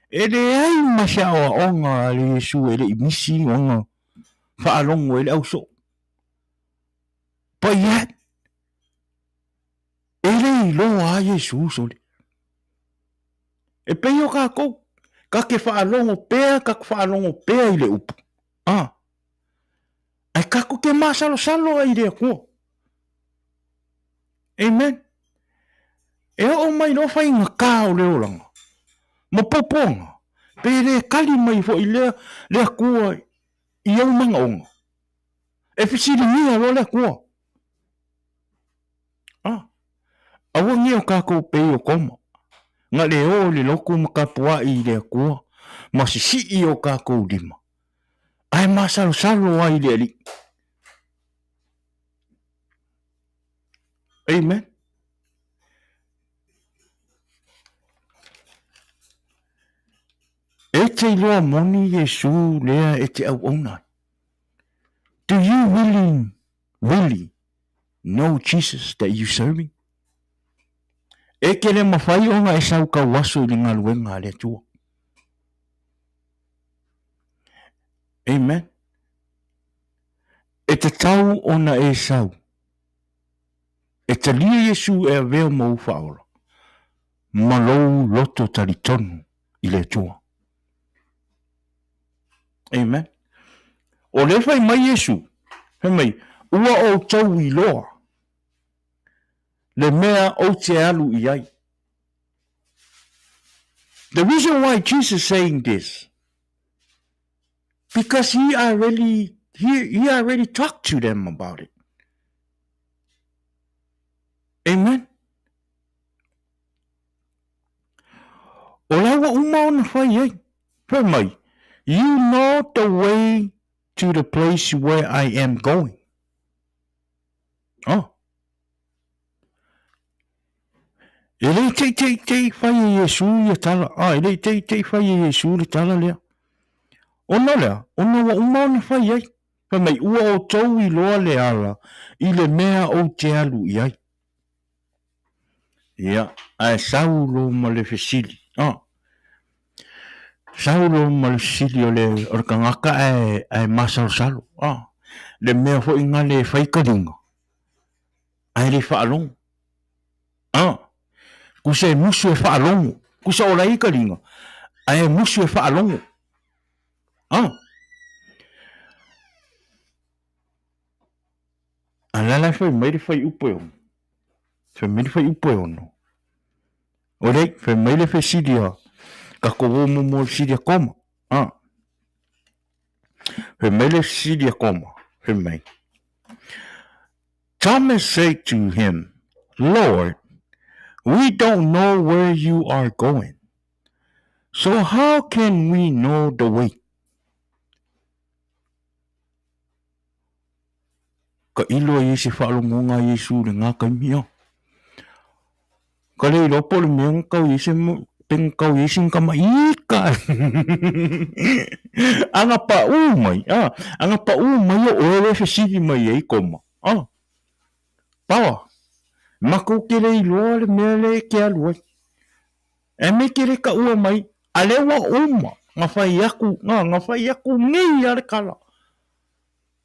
E leai ma se aoaoga a le Iesu e le i misi ona faalogo ai le au soo. But yet, e le iloa a Iesu sole. E pei o kākou, ka te faalogo pea, ka te faalogo pea i le upu. Ah. Ae kākou te masalosalo ai i le Atua. Amen. E oo mai loa faigata o le olaga ma puapuaga, pe le kali mai foi lea le Atua i ou manaoga. E fesiligia loa le Atua. Ah, aua nei o kākou pei o Toma, na le o i le lotu ma tapuai i le Atua ma sisii o kākou lima, ae masalosalo ai i le Alii. Amen. E te iloa moni Iesu lea e te auauna ai. Do you really, really know Jesus that you serving? E te le mawhai ona e sau kau aso i le galuega a le Atua. Amen. E tatau ona e sau. E talia Iesu e avea ma ou faaola, ma lou loto talitonu i le Atua. Amen. O lea fai mai Iesu, fai mai, ua outou iloa le mea ou te alu i ai. The reason why Jesus saying this, because he already, he, he already talked to them about it. Amen. O la ua uma ona fai ai. Fai mai, you know the way to the place where I am going. Oh. E le i teiteitei fai e Iesu ia tala. Ah, e le i teitei fai e Iesu le tala lea. Ona o le a? Ona ua uma ona fai ai. Fai mai, ua outou iloa le ala i le mea ou te alu i ai. Ia, ae sau loa ma le fesili, a, sau loa ma le fesili o le, o le tagata ae, ae masalosalo, a, le mea foi gale e fai taliga, ae le faalogo. A, kusa e musu e faalogo, kusa o la e i taliga, ae musu e faalogo. A. A la la e fai mai le fuaiupu e ono. Fai mai le fuaiupu e ono. O lei, fai mai le fesili a tatou o muamua i le fesili a Koma. A. Fai mai le fesili a Koma, fai mai. Thomas said to him, Lord, we don't know where you are going. So how can we know the way? Ka ilo ai se faalogoga a Iesu i lena taimi a. Ka le iloa po o le mea na tau i ai se pe na tau i ai sina tama ika. Ana paʻū mai, a, ana paʻū mai o ʻoe lea e fesili mai ai koma, a. Paoa, matou te le iloa le mea lea e te alu ai. E me ke le kaʻua mai, a lea ua uma, na fai aku, na, na fai aku nei a le kala.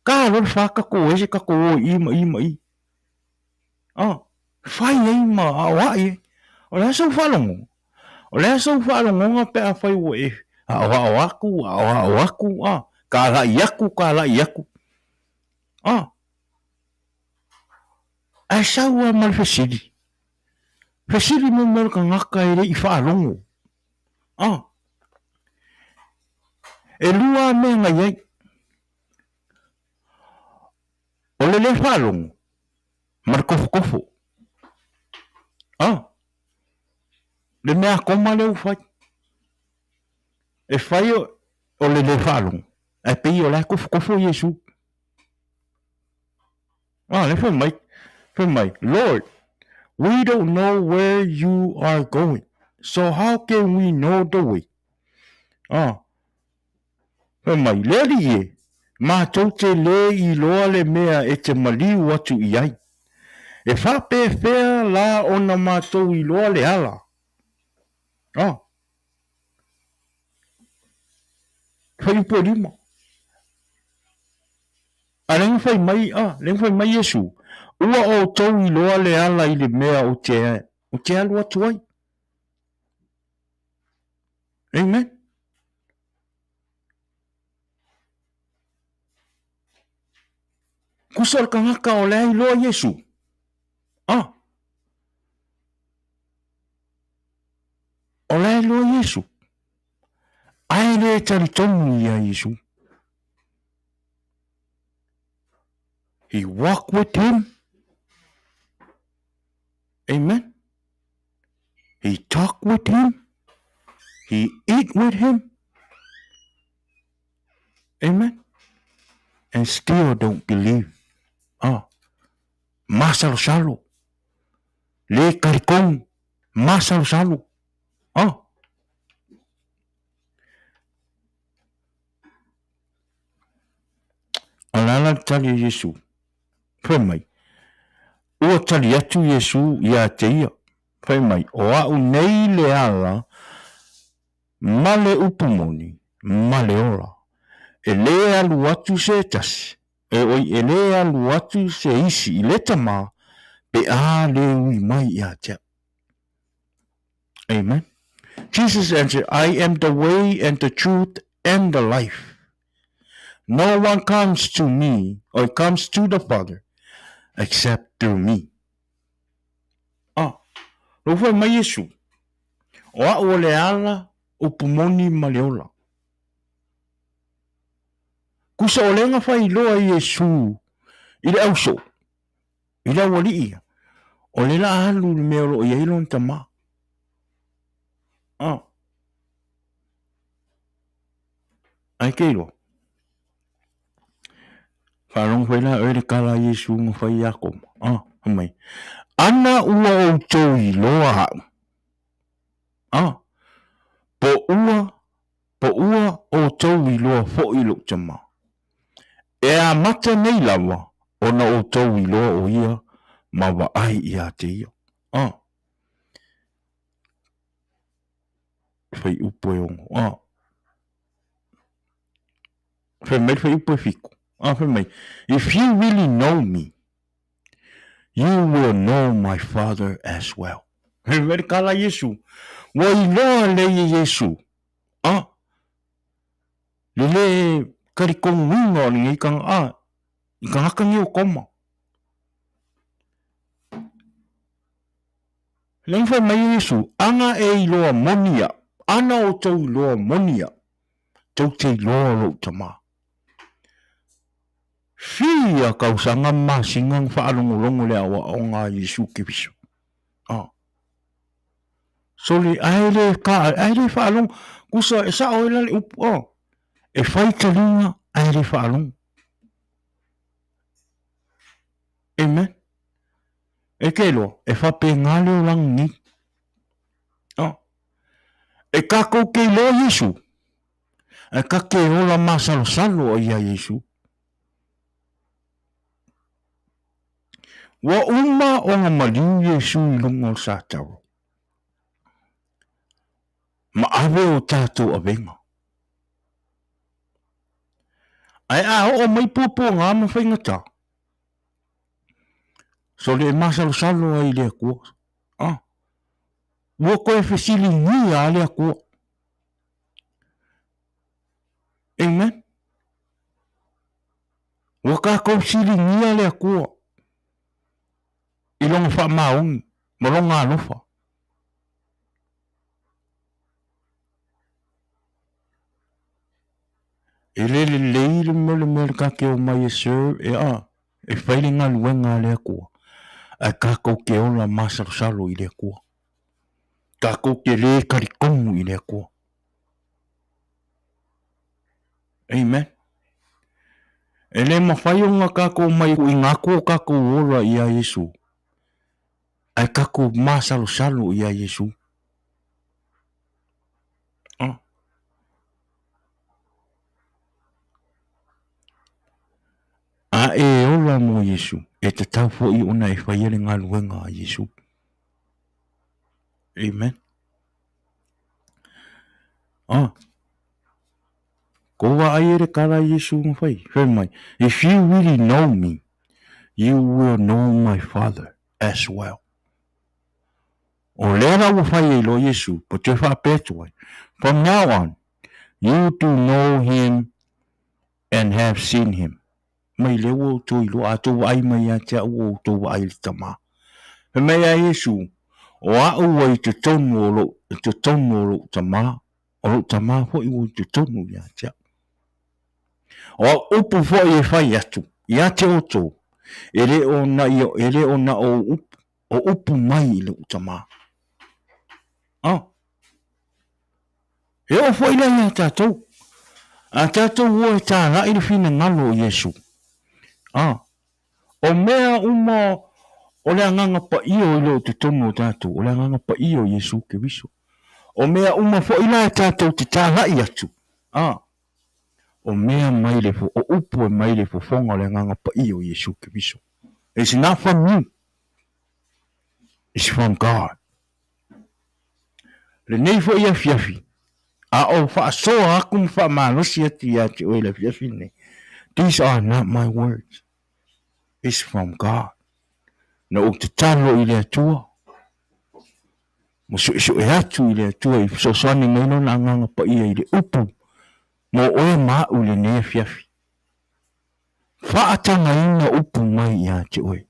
Ka loa le fa tatou ese tatou o i i ma i ma i. A, fai ai ma aoaʻi ai. O le a sou faalogoga? O le a sou faalogoga pe afai ua e aoao aku, aoao aku, a, kalaʻi aku, kalaʻi aku. A, ae sau lava ma le fesili. Fesili mai mea o le tagata e le i faalogo. A, e lua lava mea na i ai. O le le faalogo ma le tofotofo. A, le mea koma lea ua fai. E fai o le le faalogo, ae pei o la e tofotofo Iesu. A, lea fai mai, fai mai, Lord, we don't know where you are going, so how can we know the way? A, Fai mai, Le Alii e, matou te lē iloa le mea e te maliu atu i ai. E faapefea la ona matou iloa le ala? A. Fuaiupu e lima. A lea na fai mai, a, lea na fai mai Iesu, Ua outou iloa le ala i le mea ou te, ou te alu atu ai. Amen. Kusa o le tagata o lea iloa Iesu. Ah. O lea iloa Iesu. Ae le talitonu ia Iesu. He walked with him. Amen. He talked with him. He eat with him. Amen. And still don't believe. Ah. Masalosalo. Le talitonu. Masalosalo. Ah. A le a la le tali a Iesu? Fai mai, Ua tali atu Iesu iā te ia, fai mai, O aʻu nei le ala ma le upu moni ma le ola. E lē alu atu se tasi, e oi, e lē alu atu se isi i le Tamā pe a lē ui mai iā te aʻu. Amen. Jesus answered, I am the way and the truth and the life. No one comes to me or comes to the Father except through me. Ah, lou fai mai Iesu, o aʻu o le ala, upu moni ma le ola. Kusa o le na fai loa Iesu i le auso, i le aualii ia, o le la alu i le mea o lo o i ai lona tama. Ah. Ai ke iloa. Faalogo foi la oe le tala a Iesu na fai iā Koma. Ah, fai mai, Ana ua outou iloa aʻu. Ah, po ua. Po ua outou iloa foi lou Tama. E amata nei lava ona outou iloa o ia ma vaai ia te ia. A. Fuaiupu e 6. A. Fai mai le fuaiupu e 7. A, fai mai, If you really know me, you will know my Father as well. Fai mai le kala Iesu, ua iloa lei e Iesu, a, le le talitonuina o lenei tanga, a, i tagata nei o Toma. Lea na fai mai e Iesu, Ana e iloa moni au, ana outou iloa moni au, tou te iloa lou Tama. Fia tausaga ma masina na faalogologo le aoaoga a Iesu Keriso. A. Sole, ae le ka, ae le faalogo. Kusa, e sao ai la le upu, a. E fai taliga, ae le faalogo. Amen. E te iloa, e faapena le olaga nei. A. E tatou te iloa Iesu, ae ta te ola masalosalo ai ia Iesu. Ua uma ona maliu Iesu i luga o le satalo, ma ave o tatou avega. Ae a oo mai puapuaga ma faigata, Sole e masalosalo ai i le Atua. Ah. Ua toe fesiligia a le Atua. Amen. Ua tatou siligia le Atua i lona faamaoni ma lona alofa. E le lelei le mea le mea le ta te omai e serve e a e fai le galuega a le Atua ae tatou te ola masalosalo i le Atua. Tatou te le talitonu i le Atua. Amen. E le mafai ona tatou omai e tuuina atu o tatou ola ia Iesu ae tatou masalosalo ia Iesu. Ah. A e ola mo Iesu, e tatau foi ona e faia le galuega a Iesu. Amen. Ah. Ko vaai e le kala Iesu na fai. Fai mai, if you really know me, you will know my Father as well. O lea la ua fai ai loa Iesu, pa toe faapea atu ai, From now on, you do know him and have seen him. Mai lea ua outou iloa, a outou vaai mai ia te au ua outou vaai i le Tama. Fai mai a Iesu, O au ua i totonu o lou, i totonu o lou Tama, o lou Tama foi ua i totonu ia te au. O au upu foi e fai atu ia te outou, e le o na, e le o na ou upu, o upu mai i lou Tama. Ah. E oo foi la ia tatou. A tatou ua e tālaʻi le finagalo o Iesu. A, o mea uma o le Agaga Paia o i totonu o tatou, o le Agaga Paia o Iesu Keriso. O mea uma foi la e tatou te tālaʻi atu, a, o mea mai le, o upu e mai le fofoga o le Agaga Paia o Iesu Keriso. It's not from you. It's from God. Lenei foi afiafi, a o faasoa aku ma faamalosi atu ia te oe i le afiafi lenei, these are not my words, it's from God. Na ou tatalo i le Atua, ma suesue atu i le Atua i fesoasoani mai Lona Agaga Paia i le upu mo oe ma au i lenei afiafi. Faatagaina upu mai ia te oe.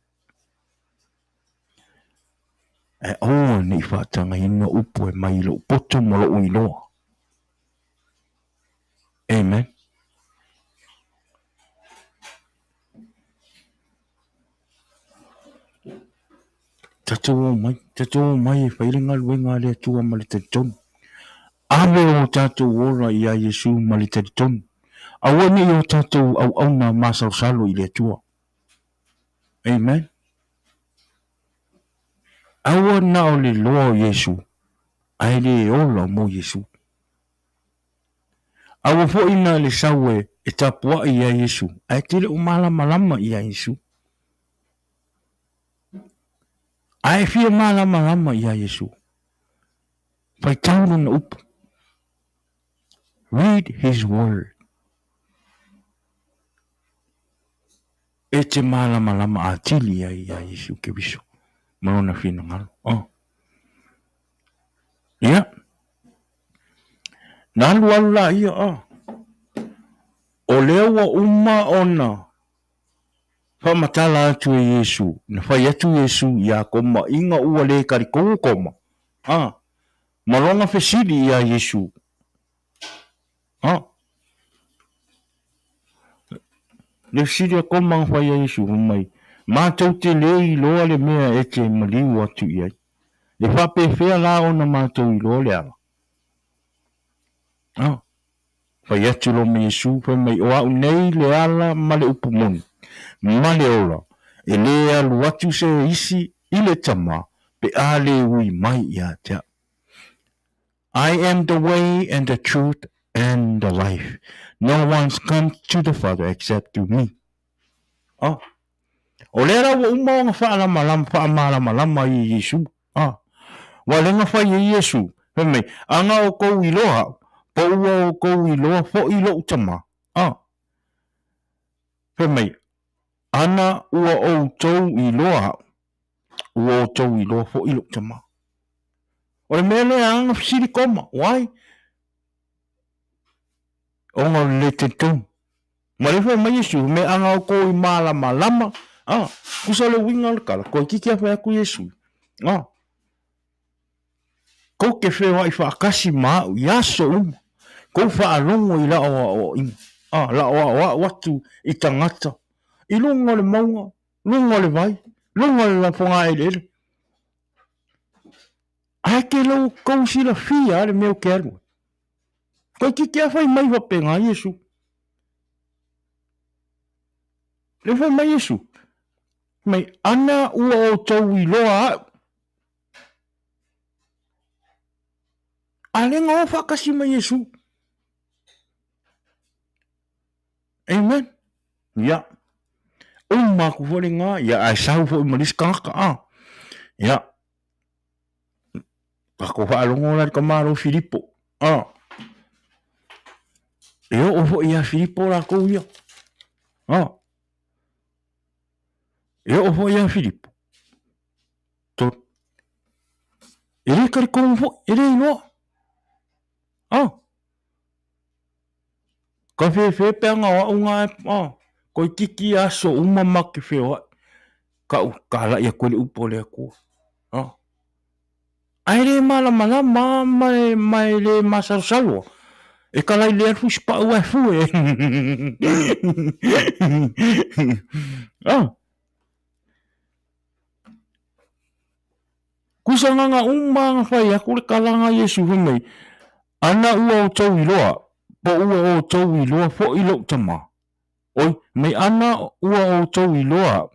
Ae aua ne i faatagaina upu e mai i lou poto ma lou iloa. Amen. Tatou omai, tatou omai e fai le galuega a le Atua ma le talitonu. Ave o tatou ola ia Iesu ma le talitonu. Aua ne i o tatou auauna masalosalo i le Atua. Amen. Aua na o le loa o Iesu, ae le ola mo Iesu. A ua foi na le sau e e tapuai ia Iesu, ae te le o malamalama ia Iesu. A e fia malamalama ia Iesu, faitau lona upu. Read his word. E te malamalama atili ai ia Iesu Keriso ma lona finagalo. Oh. Ia. Na alu alu laia, oh. O lea ua uma ona faamatala atu e Iesu, na fai atu Iesu iā Koma ina ua le talitonu Koma, a, ma lona fesili iā Iesu, a. Le fesili a Koma na fai iā Iesu, fai mai, Matou te le iloa le mea e te maliu atu i ai. E faapefea la ona matou iloa le ala? A. Fai atu loa ma Iesu, fai mai, O au nei le ala ma le upu moni, ma le ola, e lē alu atu se isi i le Tama pe a lē ui mai ia te au. I am the way and the truth and the life. No one's come to the Father except through me. Oh. O lea la ua uma ona faalamalama, faamalamalama ai e Iesu. A, ua lenga fai e Iesu, fai mai, Ana oukou iloa au, po ua oukou iloa foʻi loʻu Tama. A, fai mai, Ana ua outou iloa au, ua outou iloa foʻi loʻu Tama. O le mea lea ana fesili koma, why? Ona o le le talitonu. Ma le fai mai Iesu, me anga oukou i malamalama, a, kusa le uiga o le tala, toeitiiti a fai atu Iesu, a, kou te feoai faatasi ma au i aso uma, kou faalogo i la'o aoaoina, a, la'o aoao atu i tagata, i luga o le mauga, luga o le vai, luga o le lafogaeleele. Ae ke lou kou silafia le mea ou te alu ai. Toeitiiti a fai mai faapena Iesu. Le fai mai Iesu, mai ana ua outou iloa au. A le na o faatasi ma Iesu. Amen. Ia. Uma atu foi lena, ia ae sau foi ma le isi tagata, a. Ia. Tatou faalogo la i le tamālo Filipo, a. E oo foi ia Filipo latou ia, a. E oo foi ia Filipo. E le talitonu foi, e le iloa. A. Ka fefe pe ana o au ngā e, a. Koe titi aso uma ma ke feoai. Ka'u kālaʻi aku ai le upu a le Akua. A. Ae le malamalama ma e, ma e le masalosalo. E kalailea le fusipa'u ae fue. A. Kusa nganga uma nga fai aku le kalanga Iesu fai mai, Ana ua outou iloa, po ua outou iloa foʻi loʻu tama. Oi, mai ana ua outou iloa,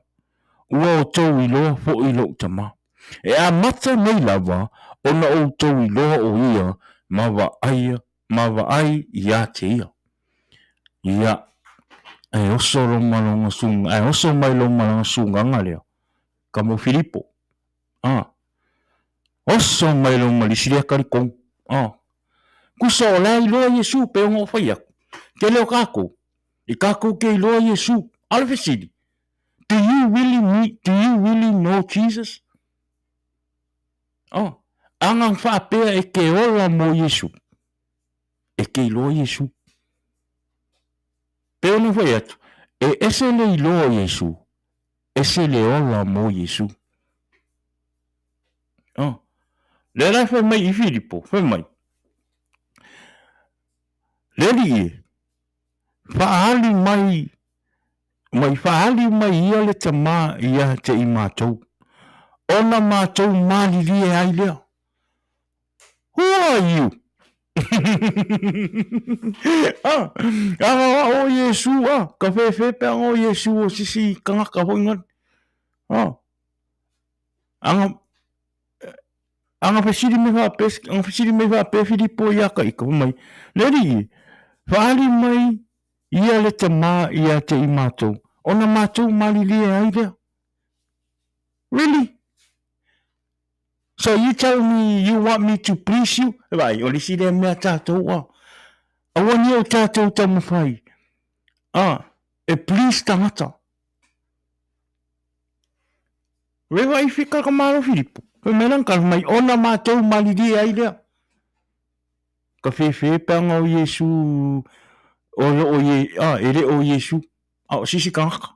ua outou iloa foʻi loʻu tama. E amata nei lava ona outou iloa o ia ma vaaia, ma vaai ia te ia. Ia, e oso loma longa sunga, ae oso mai loma langa sungaga lea, ka mo Filipo. A, oso mai loma le isi lea talitonu. A, kusa o la iloa Iesu pe ona o fai atu. Tele o tatou, i tatou ke iloa Iesu. A o le fesili, do you really need, do you really know Jesus? A, ana faapea e ke ola mo Iesu, e ke iloa Iesu. Pe ona fai atu, e ese le iloa Iesu, ese le ola mo Iesu. Oh. Lea la e fai mai i Filipo, fai mai, Le Alii e, faaali mai, mai faaali mai ia le Tama ia te i matou, ona matou malilie ai lea. Who are you? Ah, aga o Iesu, ah, ka fefe pe aga o Iesu o sisi kangaka foi ngani. Ah, aga, aga fesili mai faapea, aga fesili mai faapea Filipo ia ka ika, fai mai, Le Alii e, Faaali mai ia le Tama ia te i matou, ona matou malilie ai lea. Really? So you tell me you want me to please you? Vaai, o le isi lea mea tatou a. Aua ne o tatou taumafai a e please tagata. Rewa i whika ka malo Filipo. Fai mai lana kala mai ona matou malilie ai lea. Ka fefe peanga o Iesu o le o ye a e le o Iesu a o sisi kangaka.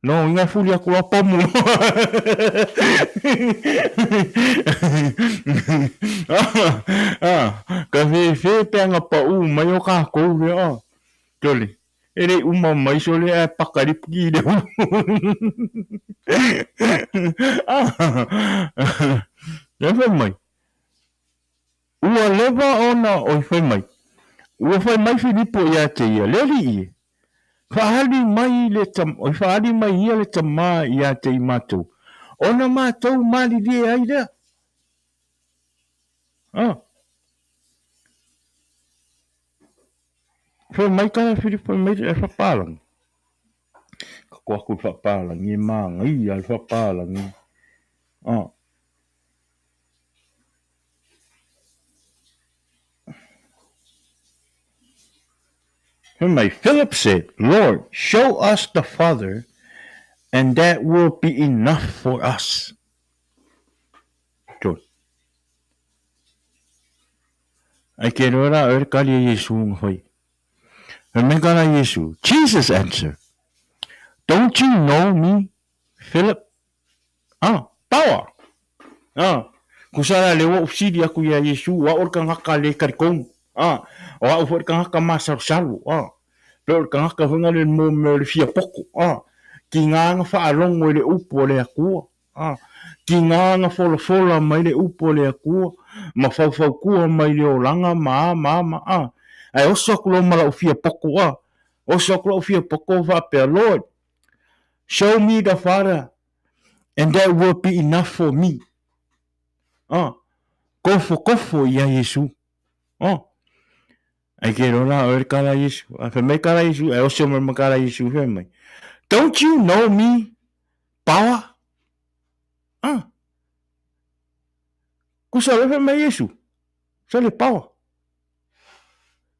No inga fuli aku loa pomu. ah, ka fefe peanga pa u mai o kākou lea. Ah. Tole. E le uma mai sole ae paka i le puki i le ulu. Ah, e fai mai. Ua leva ona oi fai mai. Ua fai mai Filipo ia te ia, Le alii e, faaali mai le oi faaali mai ia le Tama ia te i matou, ona matou malilie ai lea. Ah. Fai mai ka Filipo mai le whapalangi. Ka ko aku le whapalangi e māngaia le whapalangi. Ah. Fai mai, Philip said, Lord, show us the Father, and that will be enough for us. Tolu. Ai ke roa rā oe le kali a Iesu nga whai. Fai mai ka la Iesu, Jesus answered, Don't you know me, Philip? Ah, paoa! Ah, kusa la le ua ufisili aku ia Iesu, o au o le kangaka le kalikonu. Ah, o au foi le kangaka masalusalu. Ah, pe o le kangaka foi nga le mo me o le fia poko. Ah, ki ngā nga whaalongo i le upu o le Atua. Ah, ki ngā nga folafola mai le upu o le Atua, ma faufaukua mai le olanga ma a ma a ma a. Ae oso aku loa ma lau fia poko, ah, oso aku lau fia poko faapea, Lord, show me the Father and that will be enough for me. Ah, kofokofo ia Iesu. Ah, ai ke roa la oe le kala Iesu. A fai mai kala Iesu, ai oso mai ma kala Iesu fai mai. Don't you know me, paoa? Ah. Kusa le fai mai Iesu. Sa le paoa.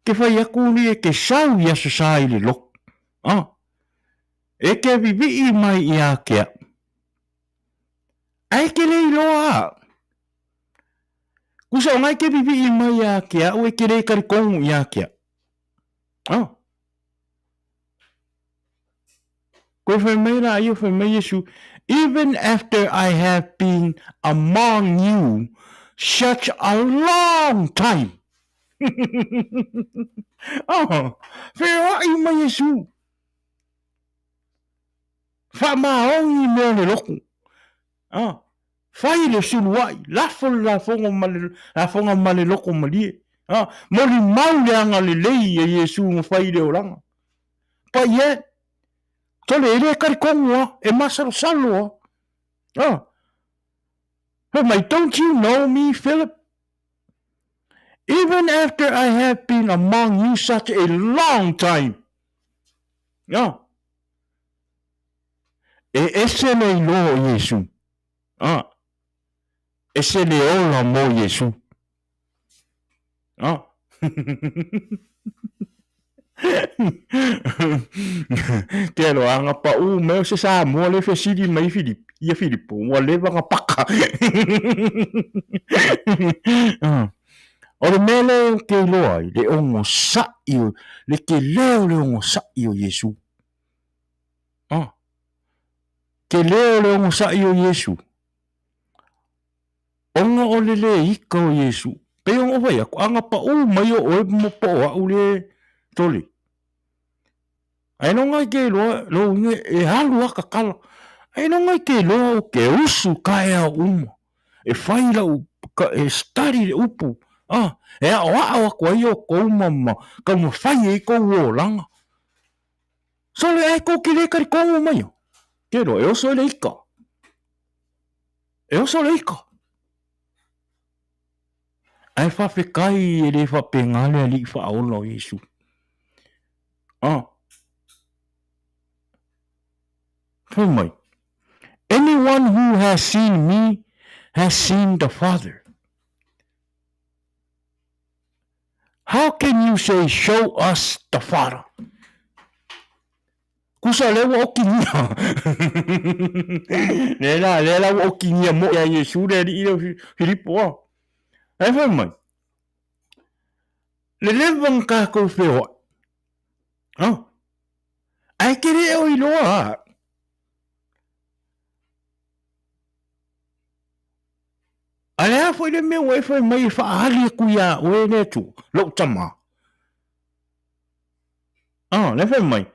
Ke fai aku ni e ke sau i aso sa i le loko. Ah. E ke vivii mai ia ke a. Ai ke le iloa a. Kusa o ngai ke vivii mai ia ke au e ke le karikongu ia ke a. Ah. Koe fai mai la ia fai mai Yesu, even after I have been among you such a long time. oh, wheoai mai Yesu. Whaamaongi mea o le loku. Ah, fai le suluai, lafo le lafoga ma le, lafoga ma le loko malie. Ah, moli mau le anga lelei e Iesu ma fai le olaga. But yet, tole e le karikongo a, e masalosalo a. Ah, fai mai, don't you know me, Philip? Even after I have been among you such a long time. Ah, E ese le iloa o Iesu. A. Ese le ola mo Iesu. A. Te aloa anga paʻu mai o se Samoa le fesili mai Filipi, ia Filipo, ua leva nga paka. O le mea lea ou te iloa ai, le ogosaʻi o, le tele o le ogosaʻi o Iesu. Ah. Tele o le ogosaʻi o Iesu. Ona o le lē ika o Iesu. Pei ona ou fai atu, a na paʻu mai o oe mo po o aʻu le tole. Ae no ngai ke iloa, lo uiga e alu a kakala. Ae no ngai ke iloa o ke usu kaea o uma. E fai lau, e study le upu. Ah, e aʻoaʻo aku ai oukou ma, ma taumafai ai kou olaga. Sole ae kou ke lē kalikongo mai o. Ke loa, e oso e le ika. E oso le ika. Ae faafetai e le faapena le Alii Faaola o Iesu. Ah. Fai mai, Anyone who has seen me has seen the Father. How can you say, Show us the Father? Kusa lea ua okigia. Lea la, lea la ua okigia mo ia Iesu le alii lea o Filipo a. Ae fai mai, le leva na tatou feoai. Ah. Ae te le o iloa a. A le a foi le mea ua e fai mai e faaali atu iā oe le Atua, lou Tama? Ah, le fai mai,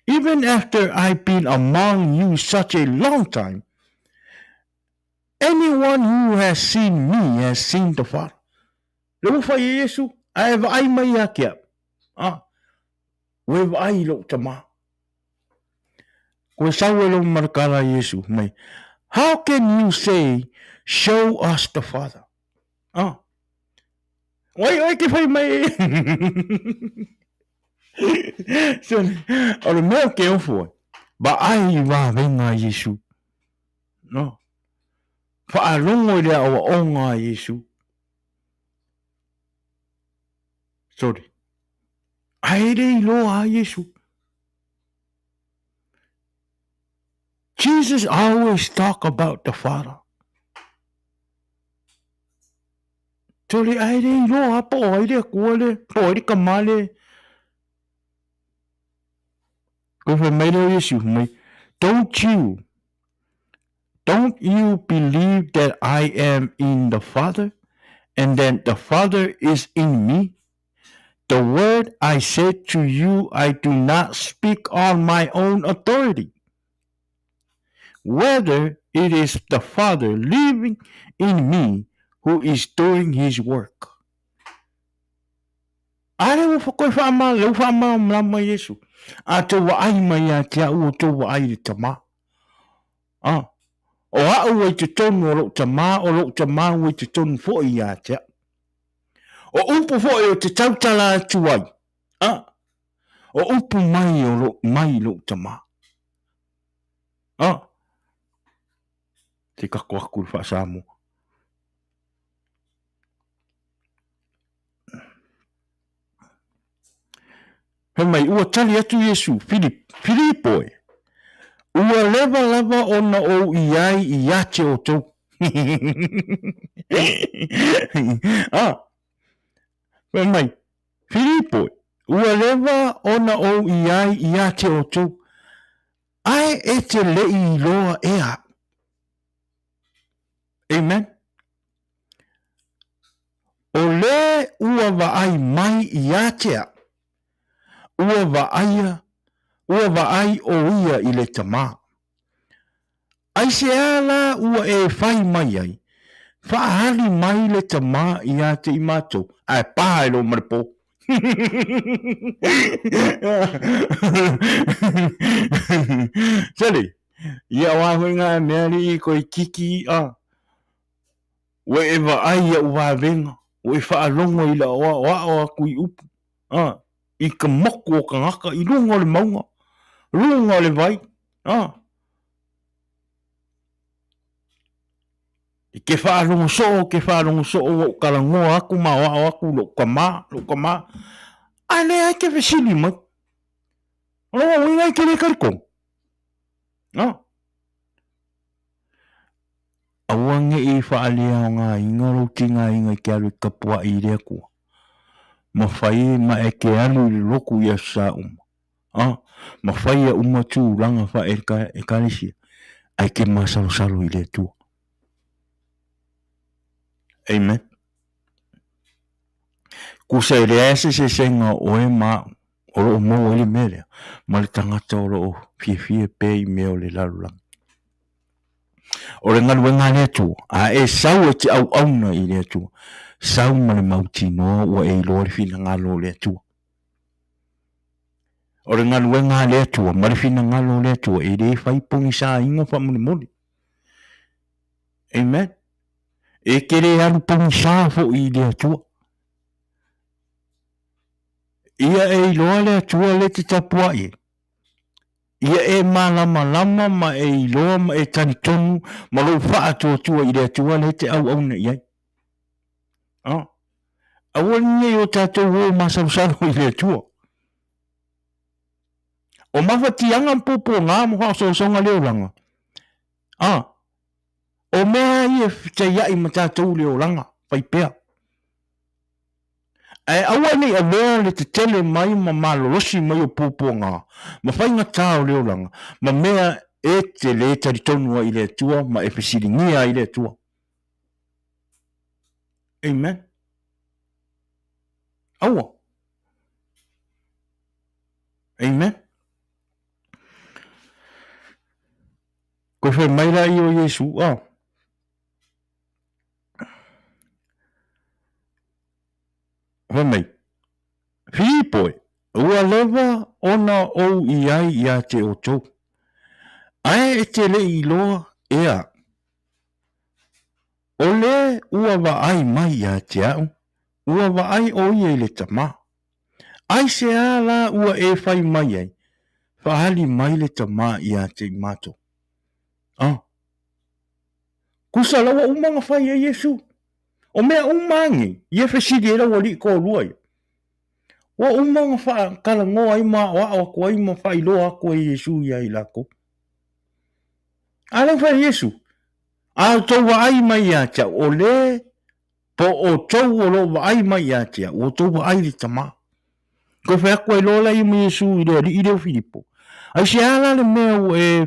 Even after I've been among you such a long time, anyone who has seen me has seen the Father. Le ua fai e Iesu, a e vaai mai ia te au. Ah, ua e vaai i lou Tama. Koe sau e lou marakala Iesu mai, How can you say, show us the Father? Ah. Wai oe ke whai mai. So, o le mea ke ofo ai, ba ai i vāvenga a Iesu. No. Whaalongo i le aoa onga a Iesu. Sorry. Ae le iloa a Iesu. Jesus always talk about the Father. Tole ae le iloa po o ai le Atua le, po o ai le Tama le. Koe fai mai lea o Iesu mai, Don't you, don't you believe that I am in the Father and that the Father is in me? The word I said to you I do not speak on my own authority. Whether it is the Father living in me who is doing his work. A le ua koe whaama, le ua whaama mlama Iesu. A tō vaai mai a te au o tō vaai le tamā. A, o au ai te tonu o lou tamā, o lou tamā ua i te tonu foi ia te au. O upu foi o te tautala atu ai, a, o upu mai o lou, mai lou tamā. A, te kako aku le whaasamoa. Fai mai, ua tali atu Iesu, Filip, Filipo e, ua leva lava ona ou i ai ia te outou. ah, fai mai, Filipo e, ua leva ona ou i ai ia te outou, ae e te lei iloa ea. Amen. O lē ua vaai mai iā te au, ua vaaia, ua vaai ʻo ia i le Tamā. Aisea lā ua e fai mai ai, Faaali mai le Tamā iā te i mātou, ae pā e lō ma le pō. Sele, ia o a hoi ngā mea li koe kiki a, Ua e vaai iaʻu wawenga, ua e faalogo i lau aʻoaʻo aku i upu, a, i ka moku o kanaka i luga o le mauga, luga o le wai, a. I ke faalogo soo, ke faalogo soo ua ou talanoa aku ma aoao aku i loʻu tamā, loʻu tamā, a leai ke fesili mai. O lona uiga e te le talitonu. A. Aua ne i faaleaogaina lou tigaina i ke alu i kapuaʻi i le Akua, ma fai ma e ke alu i le loku i aso sa uma, a ma faia uma tulaga faale-Ekalesia, ae ke masalosalo i le Atua. Amen. Kusa e leai se eseesega o oe ma aʻu, o loo maua ai le mea lea, ma le tagata o loo fiafia pea i mea o le lalolagi. O le galuega a le Atua, a e sau e te auauna i le Atua, sau ma le mautinoa ua e iloa le finagalo o le Atua. O le galuega a le Atua ma le finagalo o le Atua, e le fai pogisaina faamolemole. Amen. E te le alu pogisa foi i le Atua. Ia e iloa le Atua le te tapuai ai. Ia e malamalama ma e iloa ma e talitonu ma lou faatuatua i le Atua lea e te auauna i ai. Ah. Aua nei o tatou o masalosalo i le Atua. O mafatiaga ma puapuaga ma faaosoosoga le olaga. Ah. O mea ia e fetaiai ma tatou i le olaga, fai pea. Ae aua ne i avea le tetele mai ma malolosi mai o puapuaga ma faigata o le olaga, ma mea e te lē talitonu ai i le Atua ma e fesiligia ai le Atua. Amen. Aua. Amen. Koe fai mai la i o Iesu, ah. Fai mai, Filipo e, ua leva ona ou i ai ia te outou, ae e te le i iloa ea, o le ua vaai mai ia te au, ua vaai ʻo ia i le Tama. Aisea la ua e fai mai ai, Faaali mai le Tama ia te i matou? Ah. Kusa la ua uma ona fai e Iesu. O mea uma a nei, ia fesili ai lau alii toalua ia. Ua uma ona faatalanoa ai ma aoao atu ai ma faailoa atu e Iesu ia i latou. A lea ua fai e Iesu, a outou vaai mai ia te au, o le Po o outou o lo o vaai mai ia te au, ua outou vaai i le Tama. Toe fai atu ai loa lea ma Iesu i le alii lea o Filipo, Aisea la le mea ua e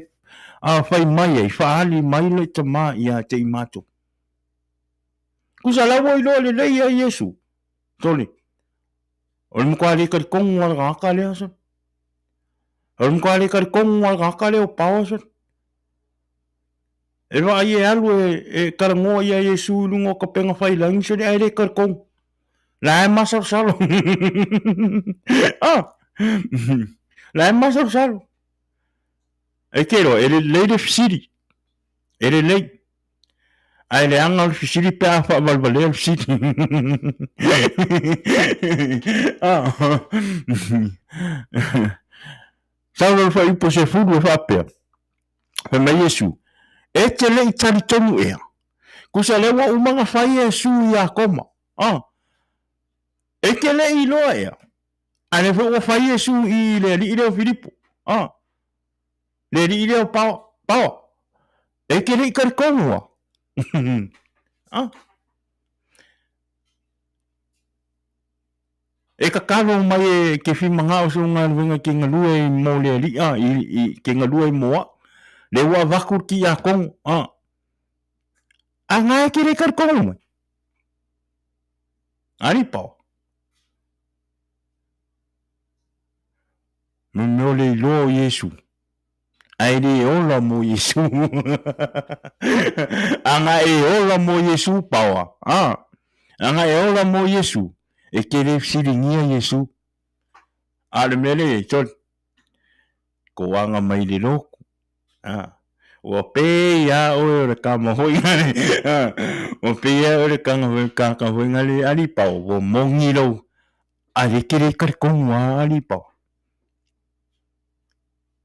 fai mai ai, faaali mai le Tama ia te i matou? Tusa la ua iloa lelei ia Iesu. Sole, o le matua le talitonu lava o le tagata lea, sole. O le matua le talitonu lava o le tagata lea o Paoa, sole. E vaai e alu e talanoa ia Iesu i luga o kapega failangi sole ae le talitonu. La e masalosalo. Ah! La e masalosalo. E te iloa, e lelei le fesili. E lelei. Ae leaga o le fesili pe a faavalevalea le fesili. Ah! Sau loa le fuaiupu 10 e faapea. Fai mai Iesu, E te le i talitonu ea? Kusa lea ua uma ona fai e Iesu i Iakoma. Ah. E te le i iloa ea? A lea foi ua fai Iesu i le alii lea o Filipo. Ah. Le alii lea o Paoa. Paoa. E te le i talitonu a? ah. E tatalo mai e ke whimangao se o galuega ke galue i mo le aliʻi, a, i, ke galue i mo a'u. Le ua avatu le tiakono, a. A nga e ke le talitonu mai. Ari pao. Me mea o le iloa o Iesu. Ae le ola mo Iesu. Ana e ola mo Iesu paoa. A. Ana e ola mo Iesu. E te le fesiligia Iesu. A le mea lea e toli. Ko anga mai le loku. A. Ua pei a oe o le kama hoi ngale. A. Ua pei a oe le kanga hoi kaka hoi ngale ali pao. Ua mongi lou. A le te le talitonu a ali pao.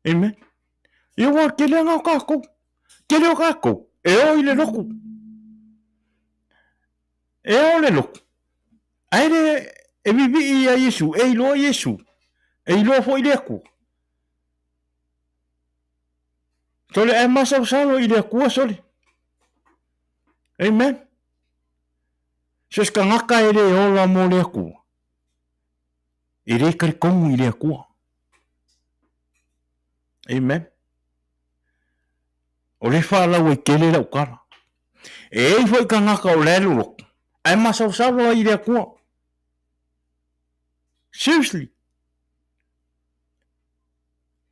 Amen. Ia ua tele anga o kākou. Tele o kākou. E o i le loku. E o le loku. Ae le e vivii ia Iesu, e iloa Iesu. E iloa foi le Atua. Sole ae masalosalo i le Atua sole. Amen. So se tagata e le ola mo le Atua. E le talitonu i le Atua. Amen. O le faalauaitele lau tala. E ei foi tagata o la e loloto, ae masalosalo ai i le Atua. Seriously.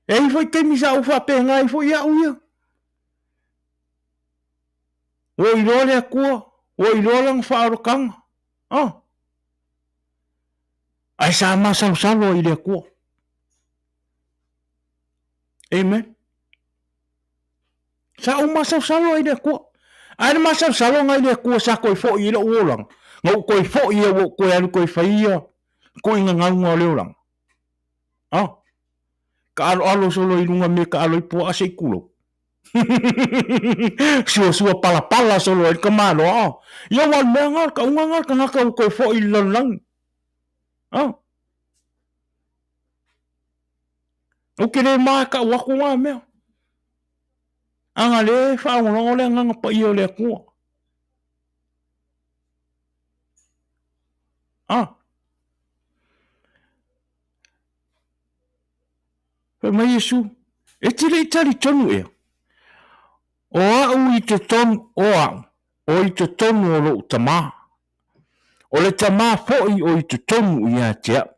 E ai foi taimi sa ou faapena ai foi au ia. Ua ou iloa le Atua, ua ou iloa lana faaolotaga. Ah. Ae sa masalosalo ai i le Atua. Amen. Sa ou masalosalo ai i le Atua. Ae le masalosaloga i le Atua sa toe foi i lou olaga, na ou toe foi ai ua ou toe alu toe fai ia tuuina gauga o le olaga. Ah. Taaloalo solo i luga me taalo i puaa se i tulou. Suasua palapala solo ai le tamaloa ah. Ia ua o le mea lena, o le tauga lena o le tagata ua toe foi i le lalolagi. Ah. Ou te le matau atu na mea. Ana lea e faalogologo le Agaga Paia o le Atua. Ah. Fai mai Iesu, E te le i talitonu ea, o au i totonu, o au, o i totonu o lou Tamā, o le Tamā foi o i totonu ia te au.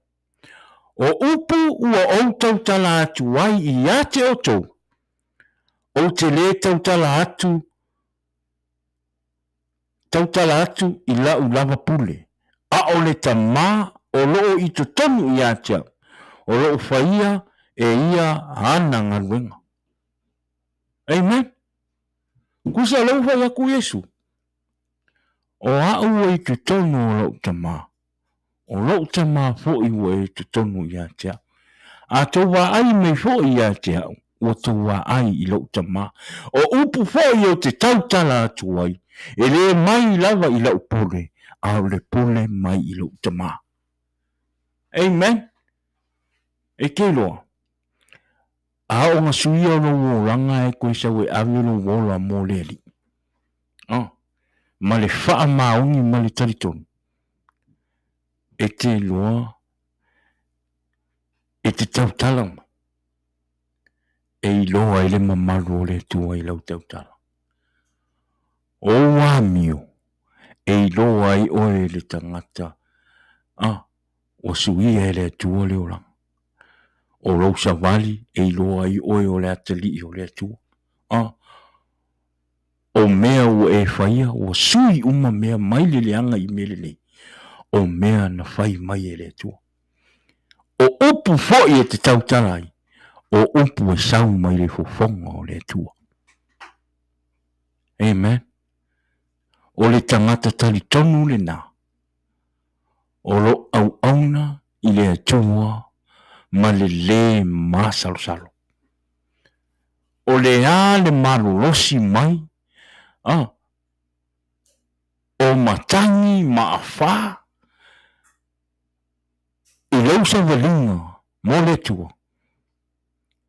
O upu ua ou tautala atu ai ia te outou, ou te lē tautala atu tautala atu i la'u lava pule, a o le Tamā o loo i totonu ia te au, o loo faia e ia ana galuega. Amen. Kusa lea ua fai atu Iesu, O a'u ua i totonu o lo'u Tamā, O lou tama foi ua e totonu ia te au. A tou vaai mai foi ia te au, ua tou vaai i lou tama. O upu foi ou te tautala atu ai, e le mai lava i lau pule, a o le pule mai i lou tama. Amen. E te iloa, a oo na suia o lou olaga e koe sau e ave lou ola mo le Alii. Oh. Ma le faamaoni ma le talitonu. E te iloa e te tautala mai, e iloa ai le mamalu o le Atua i lau tautala. O ou amio, e iloa ai oe le tagata, a, ua suia e le Atua le olaga. O lou savali e iloa ai oe o le atalii o le Atua. A, o mea ua e faia, ua sui uma mea mai le leaga i mea lelei, o mea na fai mai e le Atua. O upu foi e te tautala ai, o upu e sau mai le fofoga o le Atua. Amen. O le tagata talitonu lena, o lo auauna i le Atua ma le lē masalosalo. O le a le malolosi mai a o matagi ma afā i lou savaliga mo le Atua,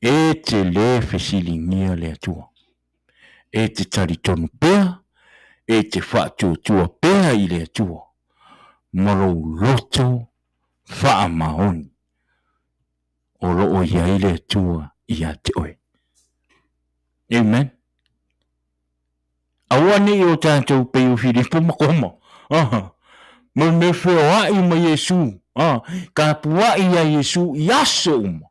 e te lē fesiligia le Atua. E te talitonu pea, e te faatuatua pea i le Atua ma lou loto faamaoni. o lo o i ai le Atua ia te oe. Amen. Aua ne i o tātou pei o Filipo ma Koma. Aha. Ma mea feoai ma Iesu. Ah, tapuai ia Iesu i aso uma.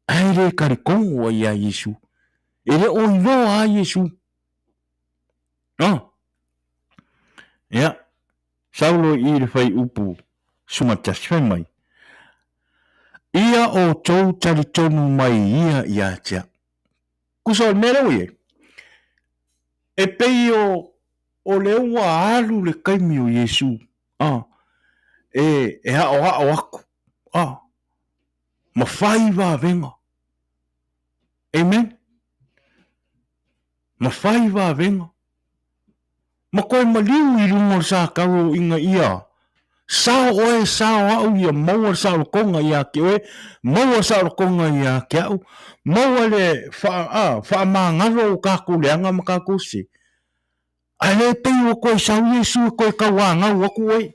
Ae le talitonu ai ia Iesu. E le o iloa a Iesu. Ah. Ia. Saulo i le fuaiupu 11, fai mai, Ia outou talitonu mai ia ia te au. Kusa o le mea lea ua i ai, e pei o, o lea ua alu le taimi o Iesu, a, e, e aʻoaʻo aku, a, ma fai vavega. Amen. Ma fai vavega. Ma koe maliu i luga o le sākalo ina ia sao oe, sao au ia maua le saolotoga ia te oe, maua le saolotoga ia te au, maua le faamagalo o tatou leaga ma tatou sese. Ae le pei ua toe sau Iesu e toe tauanau atu oe.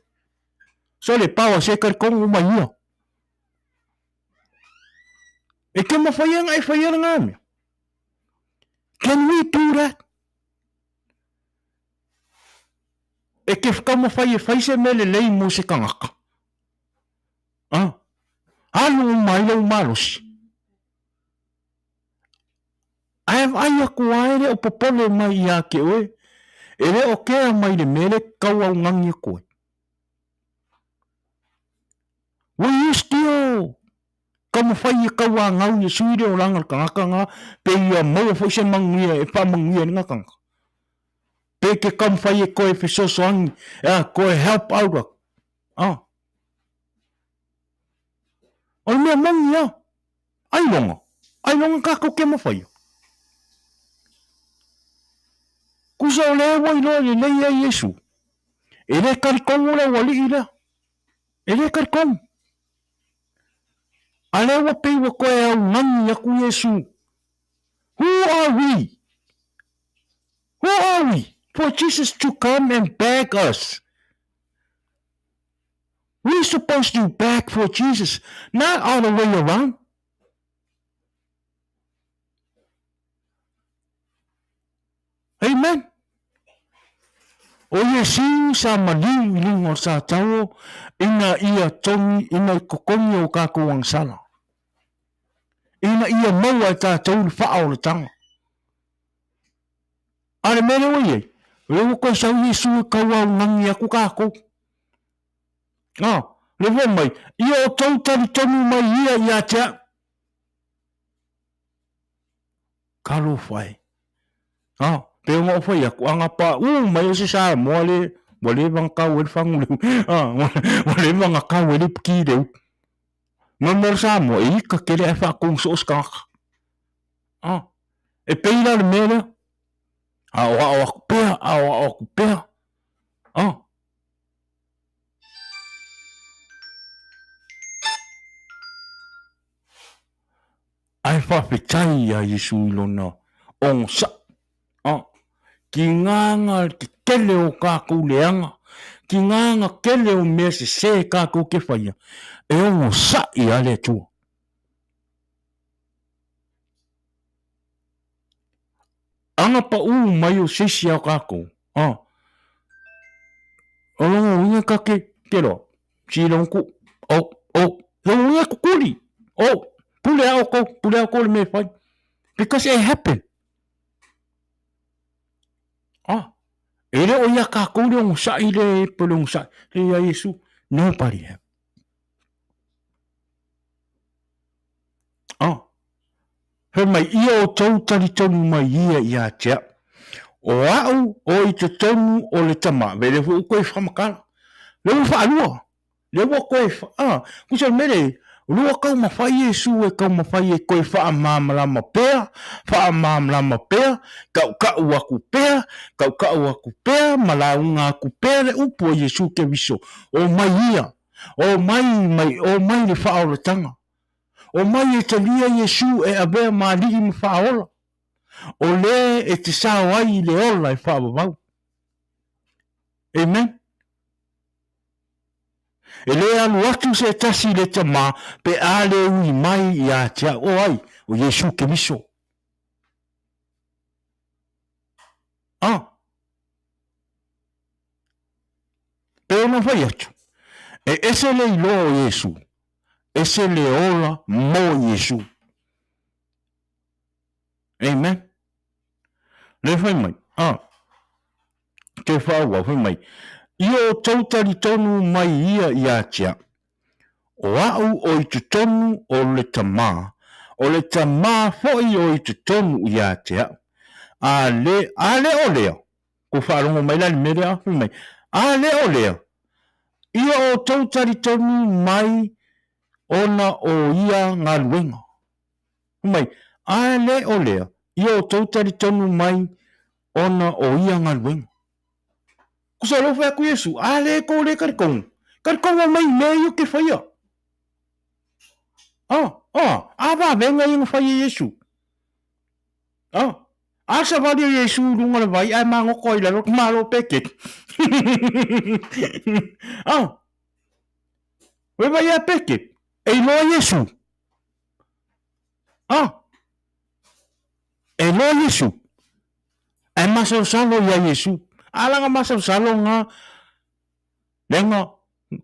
Sole, paoa se talitonu uma ia. E ke mawhai ana e whai ana ngā mea. Can we do that? E ke whakamawhai e whai se mea lelei mo se tangata. Ah, alu uma ai lou malosi. Ae vaai aku a e le o popole mai ia te oe, e le o kea mai le mea le tauaugani atu ai. Will you still taumafai e tauanau ia sui le olaga o le tagata na pe ia maua foi se manuia e faamanuia ai lena tagata? Pe ke taumafai e toe fesoasoani, e a, toe help out atu. Ah. O le mea moni lava. Ailoga, ailoga kākou ke mafaia. Kusa o lea ua iloa lelei e Iesu, e le talitonu le aualii lea. E le talitonu. A lea ua pei ua toe augani atu Iesu. Who are we? Who are we for Jesus to come and beg us? We supposed to beg for Jesus, not all the way around. Amen. O Iesu sa maliu i luga o sa tauo ina ia togi, ina i kokogi o kākou agasala. Ina ia maua e tātou le faaolataga. A le mea lea ua i ai, o lea ua toe sau Iesu e tauaugani atu kākou. A, le fai mai, ia outou talitonu mai ia ia te au. Talofa e. A, pei ona ou fai atu, a na paʻu mai o se Samoa le, ua leva ona tau ai le fagu le, a, ua leva ona tau ai le piki le utu. Ma mo le Samoa, e ika tele ae faatonu soo se tagata. A, e pei la le mea lea, aoao atu pea, aoao atu pea. A. Ae faafetai iā Iesu i lona onosai. A, ki ngāngā te tele o kākou leaga, ki ngāngā tele o mea sesē kākou ke whaia, e onosai a le Atua. Aga paʻū mai o seisi a kākou, a, o longa uiga ka ke, ke loa, si long ku, o, o, longa uiga kukuli, o, pule a oko, pule a oko le me whai. Because it happened. Ah, e le o ia kākou le onosai le, po le onosai, le ia Iesu, nobody have. Ah, fai mai, ia outou talitonu mai ia ia te au. O a'u o i totonu o le Tama. Vele foi ua toe whamakala. Le ua whaalua. Le ua toe wha... Ah, kusa mele, lua taumafai Iesu e taumafai e toe whaamāmalama pea, whaamāmalama pea, kaukau aku pea, kaukau aku pea, ma lauga aku pea le upu a Iesu Keriso. O mai ia, o mai, mai, o mai le whaolatanga. O mai e talia Iesu e avea ma alii ma whaola. O le e te sao ai i le ola e whaavavau. Amen. E le alu atu se tasi i le Tama pe a le ui mai ia te au. O ai? O Iesu Keriso. Ah. Pe ona fai atu, e ese le iloa o Iesu, ese le ola mo Iesu. Amen. Le fai mai, ah, te whaua, fai mai, i o tou talitonu mai ia ia te au. O a'u o i totonu o le Tamā, o le Tamā foʻi o i totonu ia te a'u. A le, a le o lea, kou faalogo mai la i le mea lea, fai mai, a le o lea, ia outou talitonu mai ona o ia galuega. Fai mai, a le o lea, ia outou talitonu mai ona o ia galuega. Kusa lou fai atu Iesu, a le kou le talitonu, talitonu mai i mea ia ou te faia. Ah, ah, a vavenga ia na fai e Iesu. Ah, a savali o Iesu i lunga o le vai, ae magoto ai i lalo, malo peke. ah, we vai a peke, e iloa Iesu. Ah, e iloa Iesu. Ae masalosalo ia Iesu. A langa masalosalo nga lenga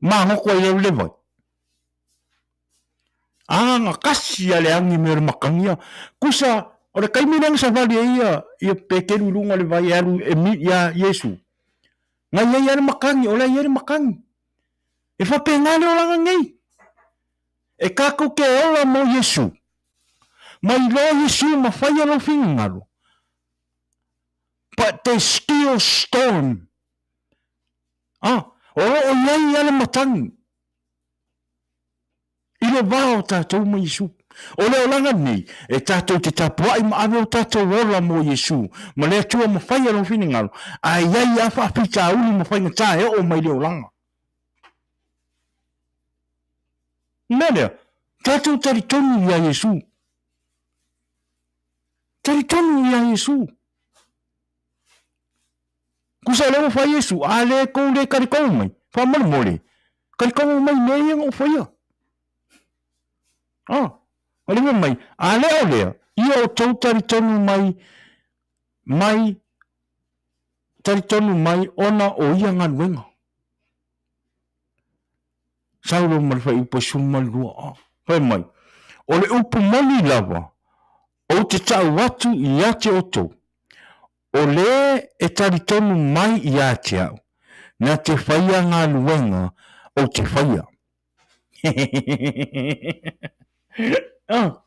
magoto ai lalo le vai. A nga kasi a le agi me o le makani ia. Kusa, o le taimi lea na savali ai ia, ia Peteru i luga o le vai e alu e mi, ia Iesu. Na i ai a le makani, o la i ai le makani. E faapena le olaga nei. E kākou ke ola mo Iesu. Ma iloa Iesu ma faia lou finagalo. But there's still storm. Ah, o loo i ai a le matagi. I le va o tatou ma Iesu. O le olaga lenei, e tatou te tapuai ma ave o tatou ola mo Iesu, ma le Atua ma faia Lona finagalo, ae i ai a faafitauli ma faigata e oo mai le olaga. O le mea lea, tatou talitonu ia Iesu. Talitonu ia Iesu. Kusa o lea ua fai Iesu, a le kou le kalikau mai, faamolemole, kalikau mai mea ia na ou faia. Ah, o le mea mai, a le o lea, ia outou talitonu mai, mai, talitonu mai ona o ia galuega. Saulo ma le fuaiupu e 12, ah, fai mai, o le upu moni lava, ou te tau atu ia te outou, O le e talitonu mai ia te au, na te whaia galuega ou te whaia. Oh.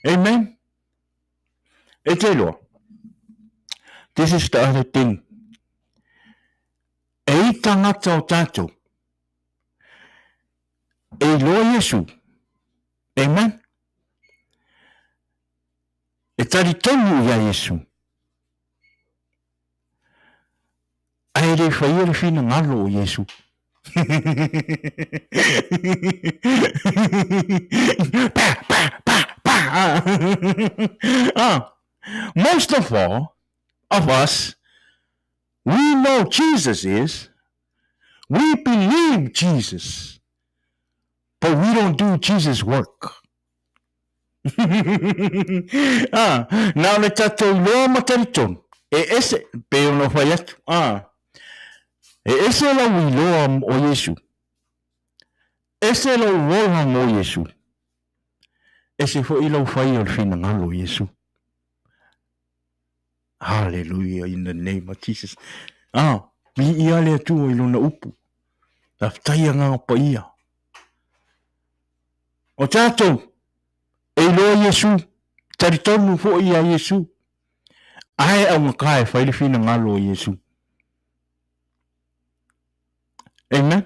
Amen. E te iloa. This is the other thing. E i tangata o tātou. E iloa Iesu. Amen. E talitonu i a Iesu. Ae le faia le finagalo o Iesu. Pa, pa, pa, pa. Ah. Most of all of us, we know Jesus is, we believe Jesus, but we don't do Jesus' work. Ā, nā le tatou iloa ma talitonu, e ese, pei ona whai atu, ā, e ese lau iloa o Iesu, ese lou ola mo Iesu, ese foi lau whai o le finagalo o Iesu. Hallelujah in the name of Jesus. Ā, viia le Atua i lona upu. Faafetai Agaga Paia. O tatou, e iloa Iesu, talitonu foi ia Iesu, ae augata e fai le finagalo o Iesu. Amen.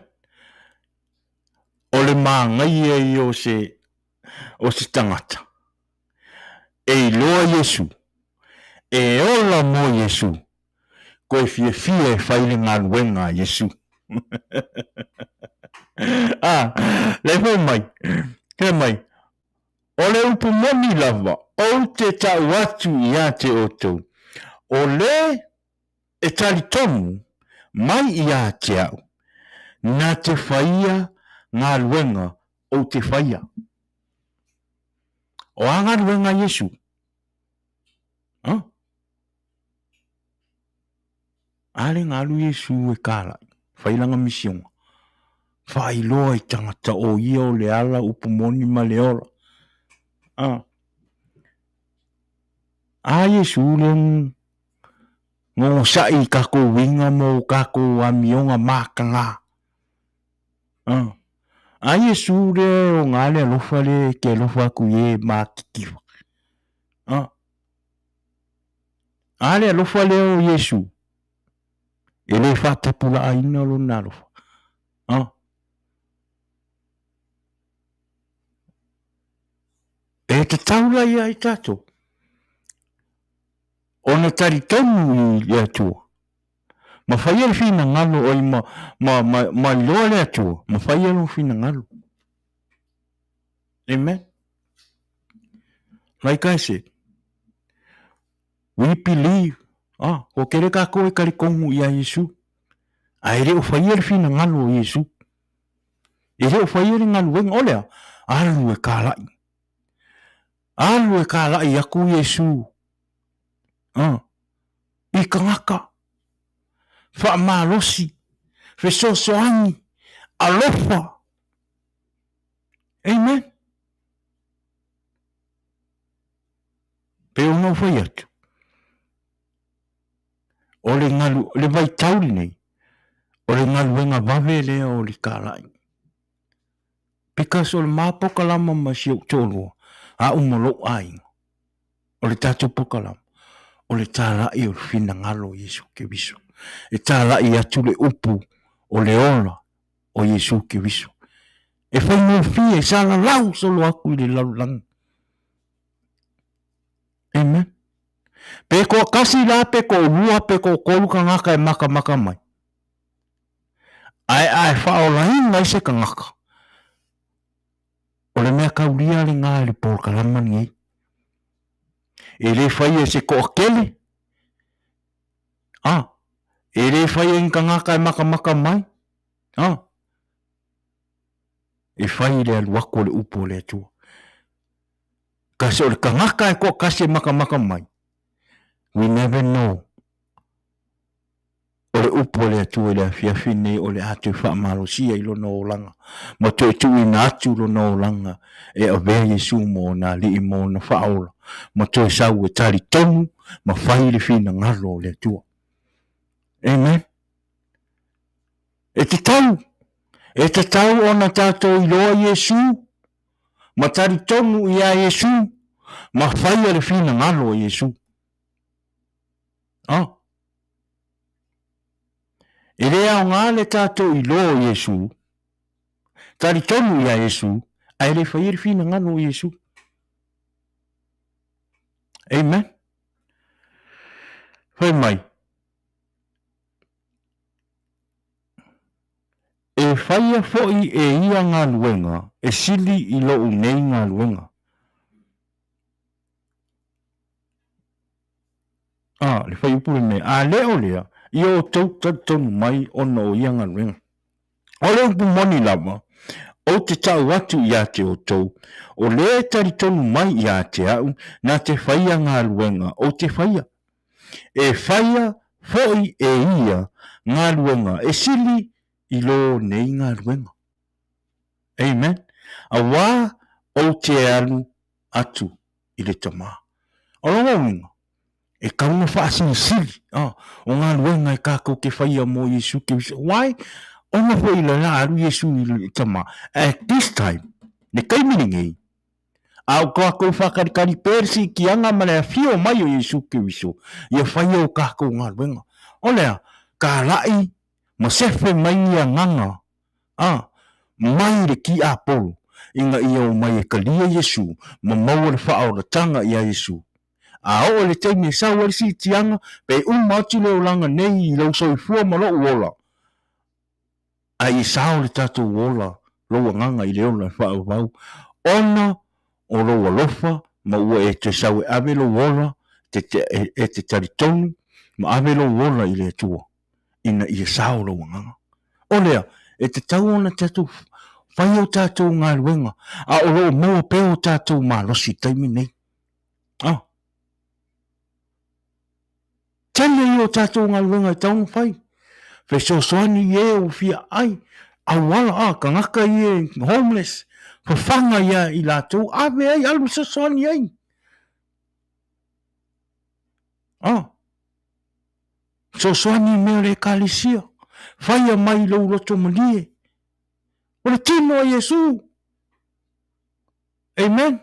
O le māgaia ia o se, o se tagata. E iloa Iesu, e ola mo Iesu, koe fiafia e fai le galuega a Iesu. A, le fai mai, fai mai, o le upu moni lava, ou te tau atu ia te outou, o le e talitonu mai ia te au, na te whaia galuega ou te whaia. O a galuega a Iesu? Huh? A le galu Iesu e kālaʻi, whai langa misionga. Whaailoa i tangata o ia o le ala upu moni ma le ola. A, a Iesu le ngogosaʻi i kākou uiga mo kākou amioga makagā. A, a Iesu le o ngā le alofa le ke alofa aku i e mākikiwa. A, A le alofa lea o Iesu, e le faatapulaaina lona alofa. A. E tatau la ia i tatou ona talitonu i le Atua. Ma faia le finagalo oi ma, ma, ma, ma iloa le Atua, ma faia lona finagalo. Amen. Like I said, we believe, ah, kua kere kākou e talitonu iā Iesu, a e le o faia le finagalo o Iesu. E le o faia le galuega, o lea, alu e kālaʻi. Alu e kālaʻi aku Iesu. Ah, i tagata, faamalosi, fesoasoani, alofa. Amen. Pei ona ou fai atu, o le galu, le vaitau lenei, o le galuega vave lea o le kālaʻi. Because o le ma pokalama ma si ou toalua, a uma lou aiga, o le tatou pokalama, o le tālaʻi o le finagalo o Iesu Keriso. E tālaʻi atu le upu o le ola o Iesu Keriso. E faigofie, salalau solo atu i le lalolagi. Amen. Pe toatasi la, pe toalua, pe toatolu tagata e matamata mai. Ae a e faaolaina ai se tagata, o le mea taulia lena i le polokalama lenei. E le faia e se toatele, a, e le faia e ni tagata e matamata mai, a, e fai i le alu atu o le upu a le Atua. Kasi o le tagata e toatasi e matamata mai, we never know. O le upu a le Atua i le afiafi lenei o le a toe faamalosia i lona olaga ma toe tuuina atu lona olaga e avea Iesu ma ona alii ma ona faaola ma toe sau e talitonu ma fai le finagalo o le Atua. Amen. E tatau, e tatau ona tatou iloa Iesu ma talitonu iā Iesu ma faia le finagalo o Iesu. Ah. E le aoga le tatou iloa o Iesu, talitonu iā Iesu, ae le faia le finagalo o Iesu. Amen. Fai mai, E faia foi e ia galuega e sili i lou nei galuega. A, le fuaiupu lenei, a le o lea, ia outou talitonu mai ona o ia galuega. O le upu moni lava, ou te tau atu ia te outou, o le e talitonu mai ia te au, na te faia galuega ou te faia. E faia foi e ia galuega e sili i lo nei galuega. Amen. Auā ou te alu atu i le Tama. O lona uiga, e tau ona faasilisili o galuega e tatou te faia mo Iesu Keriso. Why? Ona foi le la alu Iesu i le Tama. At this time, le taimi lenei, a o tatou faatalikali pea le siitiaga ma le afio mai o Iesu Keriso, ia faia o tatou galuega. O le a? Talai ma sefe mai ni agaga a, mai le tiapolo, ina ia omai e talia Iesu ma maua le faaolataga iā Iesu. A oo i le taimi e sau ai le siitiaga, pe uma atu le olaga nei i lou soifua ma lou ola, a ia sao le tatou ola, lou agaga i le ola e faaauau, ona o lou alofa ma ua e toe sau e ave lou ola, e te talitonu ma ave lou ola i le Atua. ina ia sao lou agaga. O lea, e tatau ona tatou fai o tatou galuega, a o lo o maua pea o tatou malosi i le taimi lenei. Ah. Tele ia o tatou galuega e tatau ona fai. Fesoasoani i e ua fia ai, auala, ah, tagata ia homeless, fafaga ia i latou, ave ai, alu fesoasoani ai. Ah. Fesoasoani i mea o le Ekalesia. Faia mai i lou loto malie. O le tino a Iesu. Amen.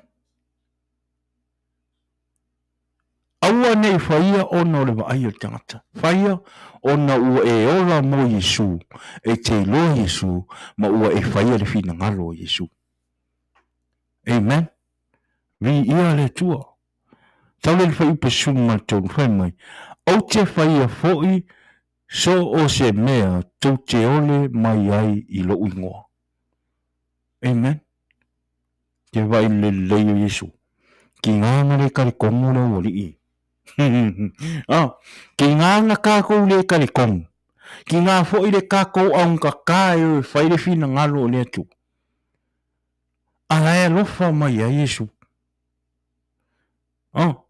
Aua ne i faia ona o le vaai o le tagata. Faia ona ua e ola mo Iesu, e te iloa Iesu, ma ua e faia le finagalo o Iesu. Amen. Viia le Atua. Tau le fuaiupu 13, fai mai, Ou te faia foi so o se mea tou te ole mai ai i lou ingoa. Amen. Te vaai i le lelei o Iesu. Ki ngā le kare kongo le aualii. ah, ki ngā ngā kākou le kare kongo. Ki ngā foi le kākou aungakā e o e whai le whina ngalo o le atu. A la e alofa mai a Iesu. Oh.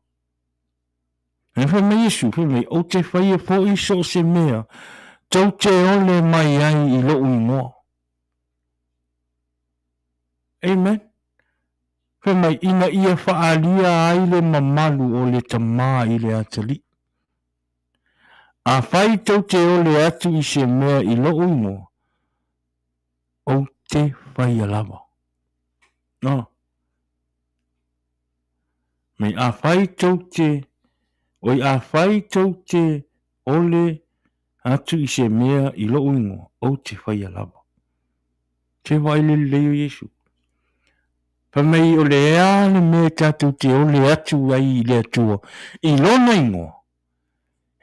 E fai mai Iesu, fai mai, ou te faia foi so o se mea, tou te ole mai ai i lou ingoa. Amen. Fai mai, ina ia faalia ai le mamalu o le Tama i le atalii. Afai tou te ole atu i se mea i lou ingoa, ou te faia lava. Oh. Mei afai tou te, oi afai tou te ole atu i se mea i lou ingoa, ou te faia lava. Te vaai le lelei o Iesu. Fai mai o le a le mea tatou te ole atu ai i le Atua i Lona ingoa,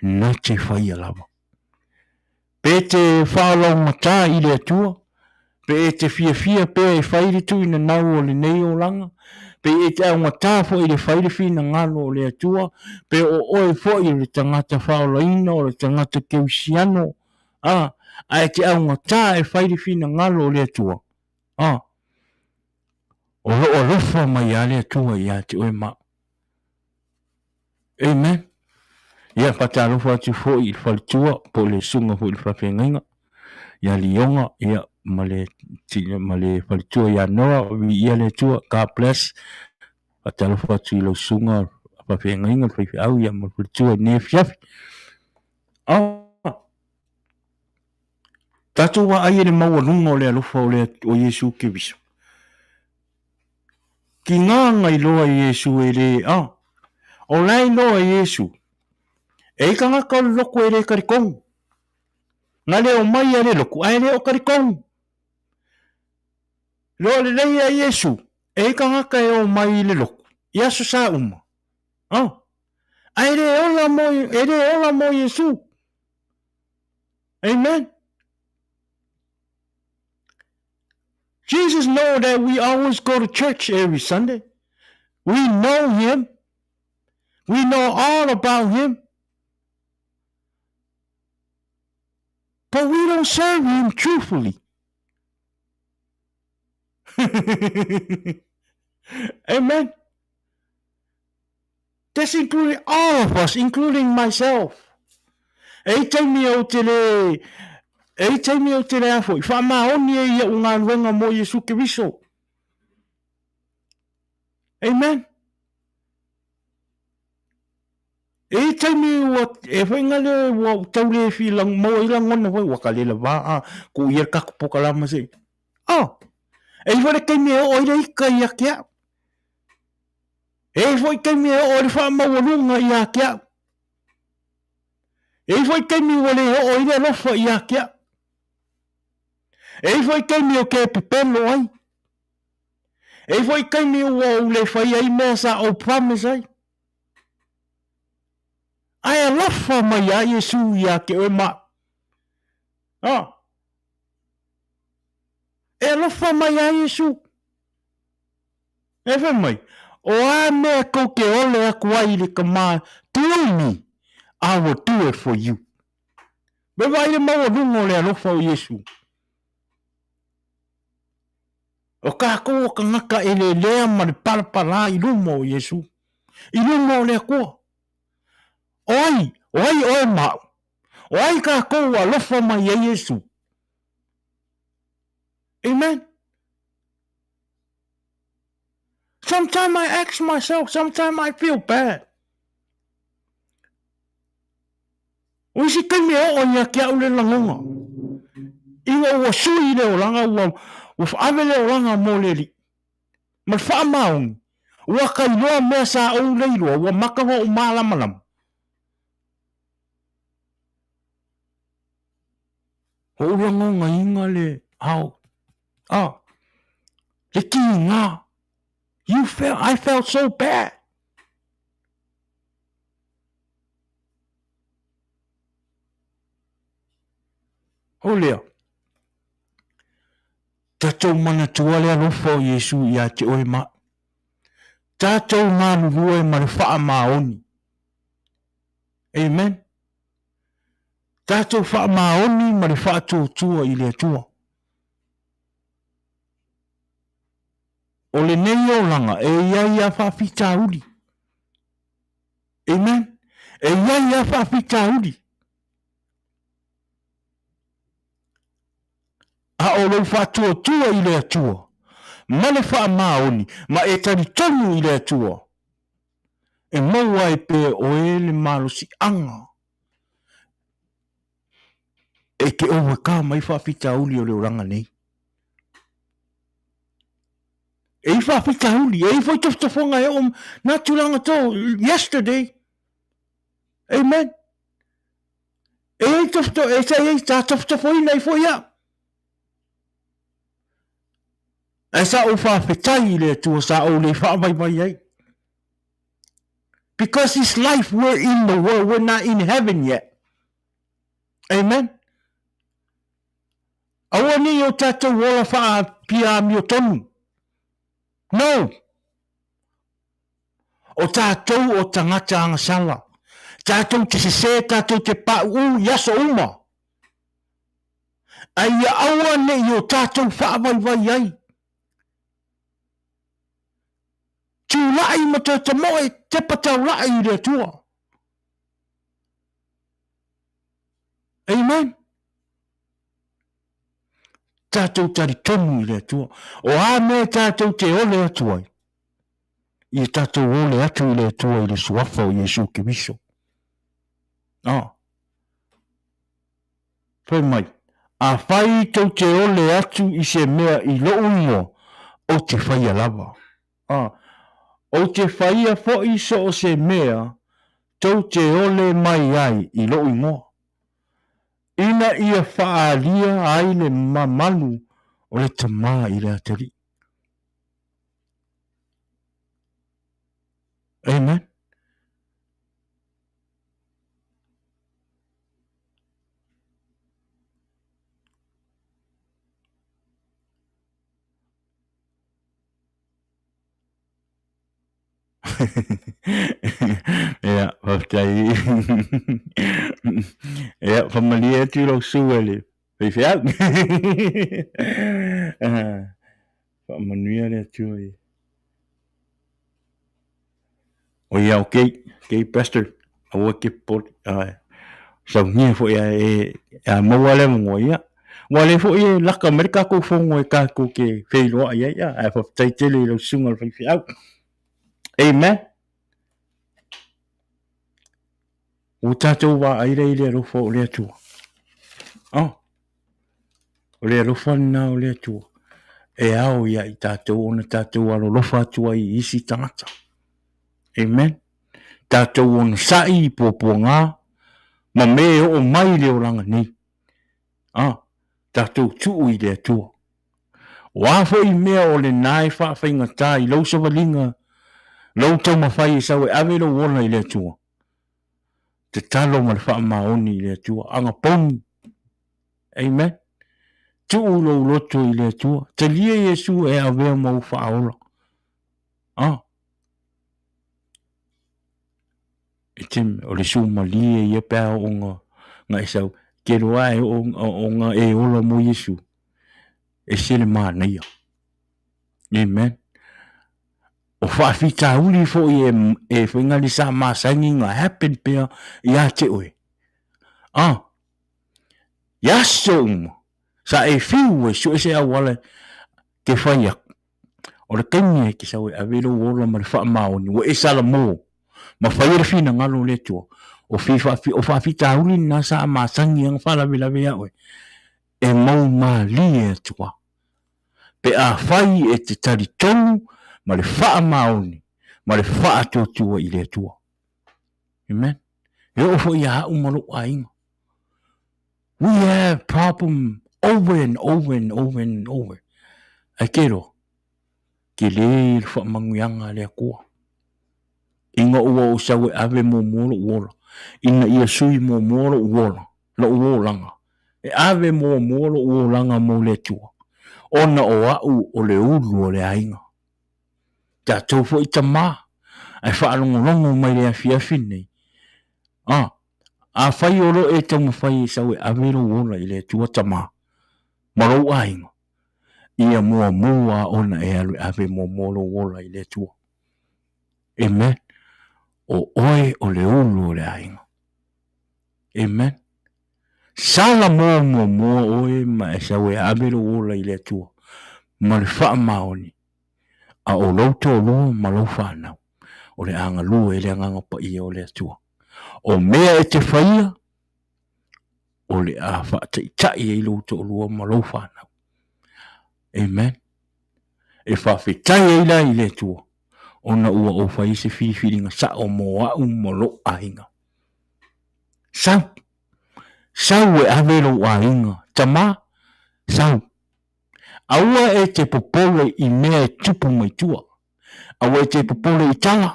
na te faia lava. Pe te faalaugata i le Atua, pe e te fiafia pea e fai le tuuinanau o lenei olaga, pe e te augata foi i le fai le finagalo o le Atua, pe o oe foi o le tagata faaolaina, o le tagata kerisiano, a, ae te augata e fai le finagalo o le Atua, a, o lo o alofa mai lava le Atua ia te oe ma au. Amen. Ia, faatalofa atu foi i le faletua po o le susuga foi i le faafeagaiga ia Lioga, ia, ma le, ma le faletua ia Noa, viia le Atua, God bless. Faatalofa atu i lau susuga faafeagaiga, le faifeau, ia, ma le faletua i lenei afiafi. Oh. Tatou vaai i le maualuga o le alofa o le o Iesu Keriso. Kiga na iloa e Iesu e le a. O la e iloa e Iesu. E i tagata o le loku e le talitonu. Na le omai a le loku ae le o talitonu. Loa lelei a Iesu e i tagata e omai i le loku i aso sa uma. Oh. Ae le ola mo, e le ola mo Iesu. Amen. Jesus know that we always go to church every Sunday. We know him. We know all about him. But we don't serve him truthfully. Amen. That's including all of us, including myself. E i taimi ou te le, e i taimi ou te le a foi, whaamaoni e ia u galuega mo Iesu Keriso. Amen. E i taimi ua, e foi ngale ua tau le fi lang, maua i langona foi, ua ka le la a, ku ia kaku pokalama se. Oh, e i foi le taimi e oo ai le ika ia ke au. E i foi taimi e oo ai le faamaualuga ia te au. E i foi taimi ua le oo ai le alofa ia te au. E i foi taimi ou te pepelo ai. E i foi taimi ua ou le fai ai mea sa ou promise ai. Ae alofa mai ia Iesu ia te oe ma au. Oh. E alofa mai ia Iesu. E fai mai, O a mea kou te ole aku ai i le Tama through me, I will do it for you. Me vaai le maualuga o le alofa o Iesu. O kākou o tagata e lelea ma le palapala i luma o Iesu, i luma o le Atua. O ai, o ai oe ma au? O ai kākou ua alofa mai ai Iesu? Amen. Sometimes I ask myself, sometimes I feel bad. O isi taimi e oo ia te au le lagona. Ina ua sui le olaga, ua, ua whaave le olaga mo le alii. Ma le faamaoni, ua kailoa mea sa ou le iloa, ua maka o malamalama. Ou lagonaina le ao. Ah, le kiga. You felt, I felt so bad. O lea, tatou manatua le alofa o Iesu ia te oe ma au. Tatou galulue ma le faamaoni. Amen. Tatou faamaoni ma le faatuatua i le Atua. O lenei olaga e i ai a faafitauli. Amen. E i ai a faafitauli. A o lou faatuatua i le Atua ma le faamaoni ma e talitonu i le Atua, e maua ai pea e oe le malosiaga e te overcome ai faafitauli o le olaga nei. E i faafitauli, e i foi tofotofoga e oo nā tulaga tō yesterday. Amen. E i tofto, e sa i tā tofotofoina i foi au. Ae sa ou faafetai i le Atua sa ou le faavaivai ai. Because this life we're in the world, we're not in heaven yet. Amen. Aua ne i o tatou ola faapia amiotonu. No. O tatou o tagata agasala. Tatou te sesē, tatou te paʻuʻu i aso uma. A ia aua ne i o tatou faavaivai ai. Tulaʻi ma toe tamoe, tepa taulaʻi i le Atua. Amen. Tatou talitonu i le Atua. O a mea tatou te ole atu ai, ia tatou ole atu i le Atua i le suafa o Iesu Keriso. Ah. Fai mai, Afai tou te ole atu i se mea i lou ingoa, ou te faia lava. A, ou te faia foi so o se mea tou te ole mai ai i lou ingoa, ina ia faaalia ai le mamalu o le Tama i le Atalii. Amen. Ia, faafetai. Ia, faamalie atu i lou sue le faifeau. Faamanuia le Atua i. O ia, ok, ok, Pastor, aua ke popole, ae saunia foi ae e, a maua le avanoa, ia. Ua le foi e laka mai le tatou fono e tatou te feiloai ai, ia, ae faafetai tele i lau susuga i le faifeau. Amen. Ua tatou vaai lea i le alofa o le Atua. Oh. O le alofa lena o le Atua e ao ia i tatou ona tatou alolofa atu ai i isi tagata. Amen. Tatou onosai i puapuaga ma mea e oo mai i le olaga nei. Ah, tatou tuu i le Atua. O a foi mea o lena e faafaigata i lou savaliga, lou taumafai e sau e ave lou ola i le Atua, tatalo ma le faamaoni i le Atua, agapogi. Amen. Tuu lou loto i le Atua. Talia Iesu e avea ma ou faaola. Ah. E te, o le sumalie ia pe a oo nga, nga e sau. Ke loa e oo, o nga e ola mo Iesu. E se le manaia. Amen. O faafitauli foi e, e whainga sa masangi nga happen pea ia te oe. Ah, i aso uma, sa e whiu e sue se auala te whai aku. O le taimi e te sau e ave lou ola ma le faamaoni, ua e salamo, ma faia le finagalo o le Atua. O, fi, o faafitauli lena sa masani ana faalavelave ia oe, e mau malie atu lava. Pe afai e te talitonu ma le faamaoni ma le faatuatua i le Atua. Amen. E oo foi ia au ma lou aiga. We have problem over and over and over and over. Ae ke loa, ke lē le faamanuiaga a le Atua. Ina ua ou sau e ave muamua lou ola, ina ia sui muamua lou ola, lou olaga, e ave muamua lou olaga mo le Atua, ona o au o le ulu o le aiga. Tatou foi tama, ae faalogologo mai le afiafi lenei, a, afai o lo e taumafai e sau e ave lou ola i le Atua tama, ma lou aiga, ia muamua ona e alu e ave muamua lou ola i le Atua. Amen. O oe o le ulu o le aiga. Amen. Sala mo muamua oe ma e sau e ave lou ola i le Atua ma le faamaoni, a o lou toalua ma lou fanau, o le a galue i le Agaga Paia o le Atua. O mea e te faia, o le a faataitai ai lou toalua ma lou fanau. Amen. E faafetai ai la i le Atua, ona ua ou fai se filifiliga sao mo au ma lou aiga. Sau, sau e ave lou aiga, tama, sau. Aua e te popole i mea e tupu mai tua. Aua e te popole i tala.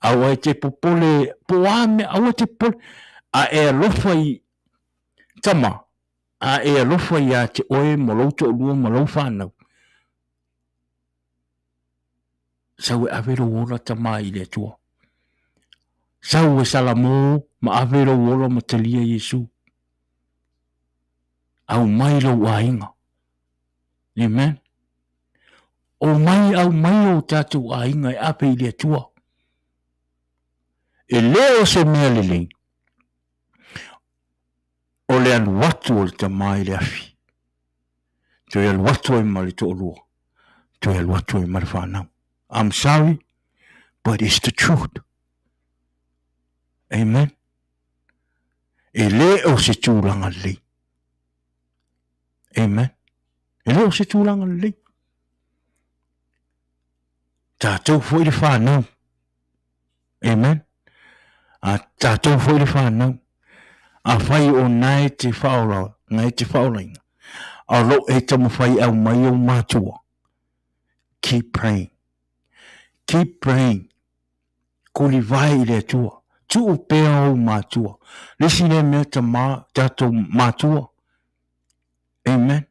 Aua e te popole po o a mea, aua e te popole. A e alofa i tama, a e alofa iā te oe ma lou toalua ma lou whanau. Sau e ave lou ola tama i le Atua. Sau e salamo ma ave lou ola ma talia Iesu. Aumai lou aiga. Amen. Omai aumai o tatou aiga e ave i le Atua. E le o se mea lelei o le alu atu o le tama i le afi. Toe alu atu ai ma le toalua. Toe alu atu ai ma le whanau. I'm sorry, but it's the truth. Amen. E le o se tulaga lelei. Amen. E le o se tulaga lelei. Tatou foi le whanau. Amen. A tatou foi le whanau. Afai o nae te whaola, nae te whaolaina. A lo e taumawhai au mai o mātua. Keep praying. Keep praying. Kolivae i le Atua. Tuu pea ou mātua. Le isi lea mea tamā, tatou mātua. Amen.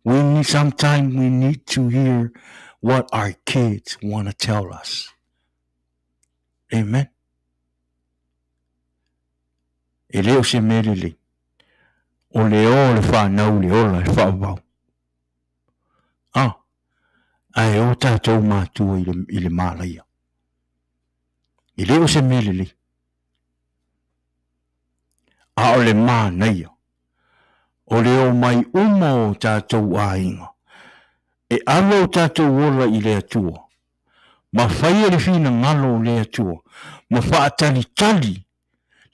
We need, sometimes we need to hear what our kids want to tell us. Amen. E le o se mea lelei. O le o le whanau le ola e whaavau. Ah, ae o tatou matua i le, i le mālaia. E le o se mea lelei. A o le mānaia, o le omai uma o tatou aiga, e ave o tatou ola i le Atua, ma faia le finagalo o le Atua, ma faatalitali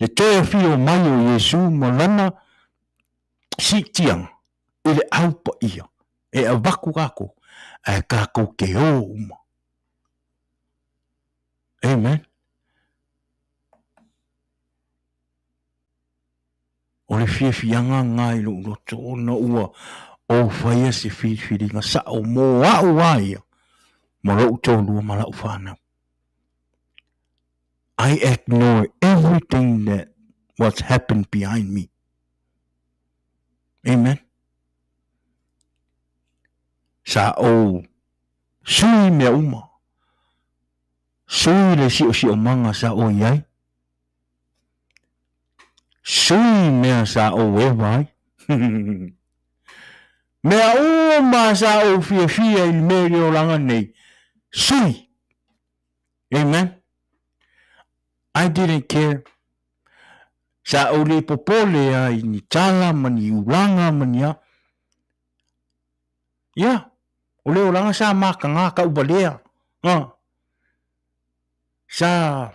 le toe afio mai o Iesu ma Lana siitiaga i le au paia e avatu kākou, ae kākou te ō uma. Amen. O le fiafiaga lena i lou loto ona ua ou faia se filifiliga sao mo au a ia ma lou toalua ma lau fanau. I ignore everything that what's happened behind me. Amen. Sa ou sui mea uma. Sui le siosiomaga sa ou i ai. Sui mea sa ou ewa ai. Mea uma sa ou fiafia i le mea i le olaga nei, sui. Amen. I didn't care. Sa ou le popole a i ni tala ma ni ulaga ma ni a. Ia, o le olaga sa mataga ka uvalea. Ha. Sa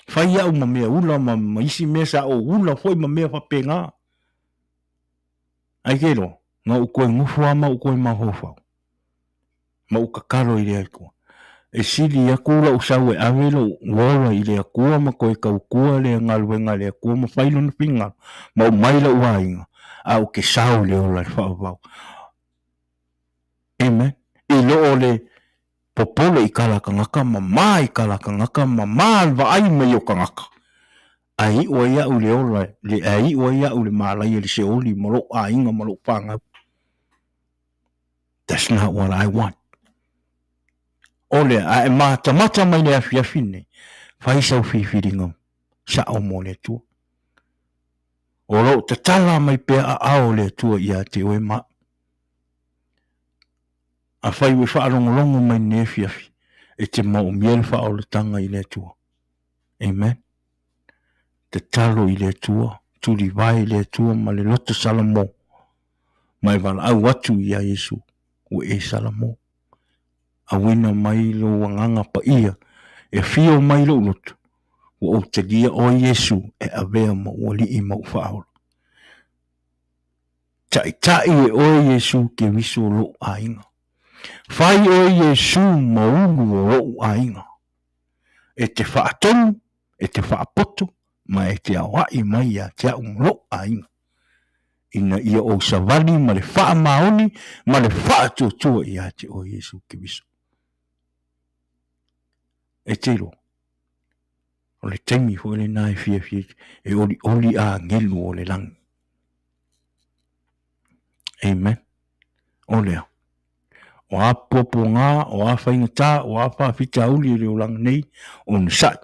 fai au ma mea ula ma, ma isi mea sa ou ula foi ma mea faapena. Ai ke loa, na ou toe nofo lava ma ou toe mafaufau. Ma ou tatalo i le Atua. E sili atu lou sau e ave lou ola i le Atua ma toe tautua le galuega a le Atua ma fai lona finagalo ma ou mai lou aiga, a ou te sao i le ola i le faavavau. Amen. I lo o le popole i kala tagata ma ma i kala tagata ma ma le vaai mai o tagata. Ae iu ai au i le ola, le, ae iu ai au i le mālaia i le seoli ma lou aiga ma lou whanau. That's not what I want. O lea, a e matamata mai le afiafi nei, fai sau filifiliga sao mo le Atua. O lo o tatala mai pea aao o le Atua ia te oe ma au. Afai ua e faalogologo mai lenei afiafi, e te maomia le faaolataga i le Atua. Amen. Tatalo i le Atua, tulivae i le Atua ma le loto Salamo, ma e valaau atu ia Iesu, ua e Salamo. Auina mai lou agaga paia, e afio mai lou loto, ua ou talia oe Iesu e avea ma ou alii ma ou faaola. Taitai e oe Iesu Keriso o lou aiga. Fai oe Iesu ma ulu o lou aiga. E te faatonu, e te faapoto, ma e te aoai mai ia te au ma lou aiga. ina ia ou savali ma le faamaoni ma le faatuatua ia te oe Iesu Keriso. E te iloa, o le taimi foi lena e fiafia e olioli agelu o le lagi. Amen. O lea, o a puapuaga, o a faigata, o a faafitauli i le olaga nei, onosai.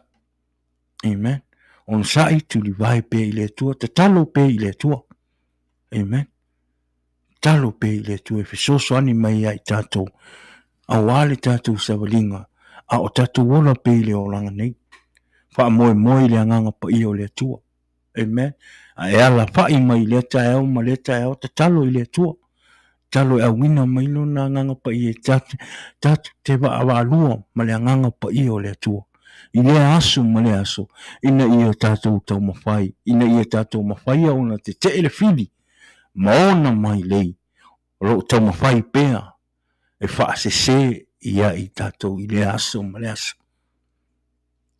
Amen. Onosai, tulivae pea i le Atua, tatalo pea i le Atua. Amen. Tatalo pea i le Atua e fesoasoani mai ia i tatou, aua le tatou savaliga, a o tatou ola pea i le olaga nei. Faamoemoe i le agaga paia o le Atua. Amen. A e alafa'i mai i lea taeao ma lea taeao, tatalo i le Atua. Tatalo e auina mai lona agaga paia e tatou te vaavaalua ma le agaga paia o le Atua. I lea aso ma lea aso, ina ia tatou taumafai, ina ia tatou mafaia ona tetee le fili ma ona mailei o lo o taumafai pea e faasese ia i tatou i lea aso ma lea aso.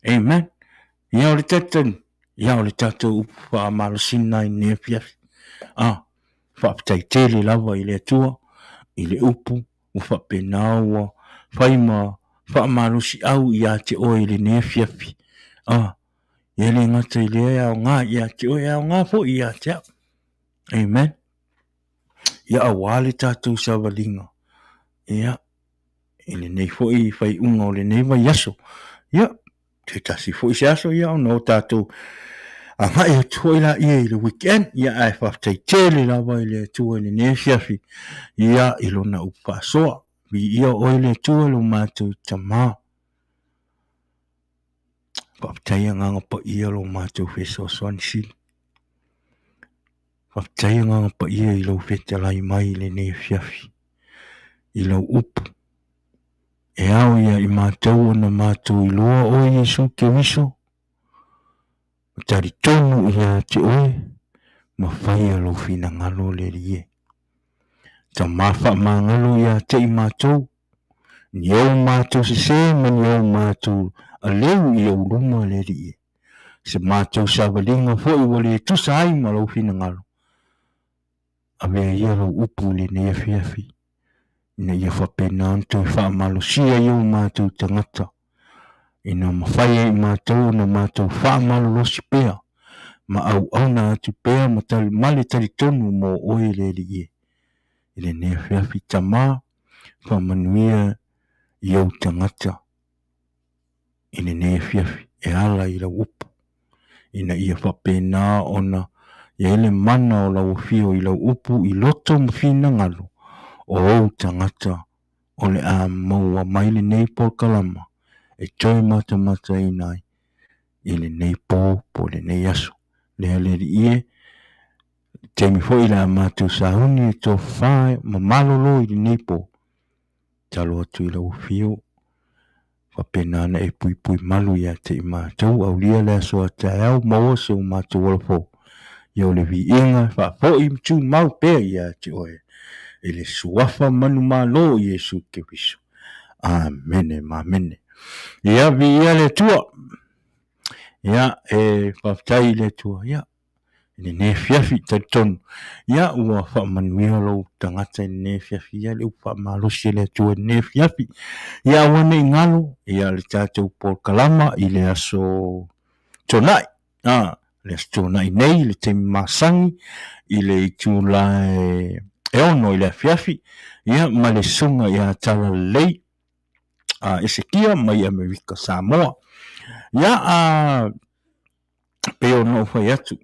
Amen. Ia o le talitonu, ia o le tatou upu faamalosi lena i lenei afiafi. Ah, faafetai tele lava i le Atua i le upu ua faapena ua fai ma faamalosiau ia te oe i lenei afiafi. Ah, ia le gata i lea e aoga ia te oe, e aoga foi ia te au. Amen. Ia aua le tatou savaliga, ia, i lenei foi faaiuga o lenei vaiaso. Ia, se tasi foi se aso, ia, ona o tatou agai atu foi laia i le weekend. Ia, ae faafetai tele lava i le Atua i lenei afiafi, ia, i Lona upu faasoa. Viia oe le Atua lo matou Tama. Faafetai Agaga Paia lo matou fesoasoani sili. Faafetai Agaga Paia i lou fetalai mai i lenei afiafi, i lau upu. E ao ia i matou ona matou iloa oe Iesu Keriso, ma talitonu ia te oe, ma faia lou finagalo le Alii e. Tama faamagalo ia te i matou, ni ou matou sese ma ni ou matou aleu i ou luma le Alii e. Se matou savaliga foi ua le tusa ai ma lou finagalo. Avea ia lou upu i lenei afiafi, ina ia faapena ona toe faamalosia i o matou tagata, ina mafai ai i matou ona matou faamalolosi pea ma auauna atu pea ma, ma le talitonu mo oe le Alii e. I lenei afiafi, Tama, faamanuia i ou tagata i lenei afiafi e ala i lau upu, ina ia faapena ona i ai le mana o lau afio i lau upu i loto ma finagalo o ou tagata o le a maua mai lenei polokalama e toe matamataina ai i lenei po po o lenei aso. Lea le Alii e, taimi foi le a matou sauni e tofafa ma malolo i lenei po, Tatalo atu i lau afio, faapena ona e puipui malu ia te i matou, aulia le aso a taeao, maua so matou ola fou. Ia o le viiga e faafoi ma tumau pea ia te oe, i le Suafa manumalo o Iesu Keriso. Amene ma amene. Ia, viia le Atua. Ia, e faafetai i le Atua. Ia, i lenei afiafi talitonu ia ua faamanuia lou tagata i lenei afiafi ia le upu faamalosi a le Atua i lenei afiafi ia aua ne i galo ia le tatou polokalama i le aso Tuanai a le aso Tuanai nei i le taimi masani i le itula e 6 i le afiafi ia ma le susuga ia Talalelei a Esekia mai Amerika Samoa ia a pei ona ou fai atu,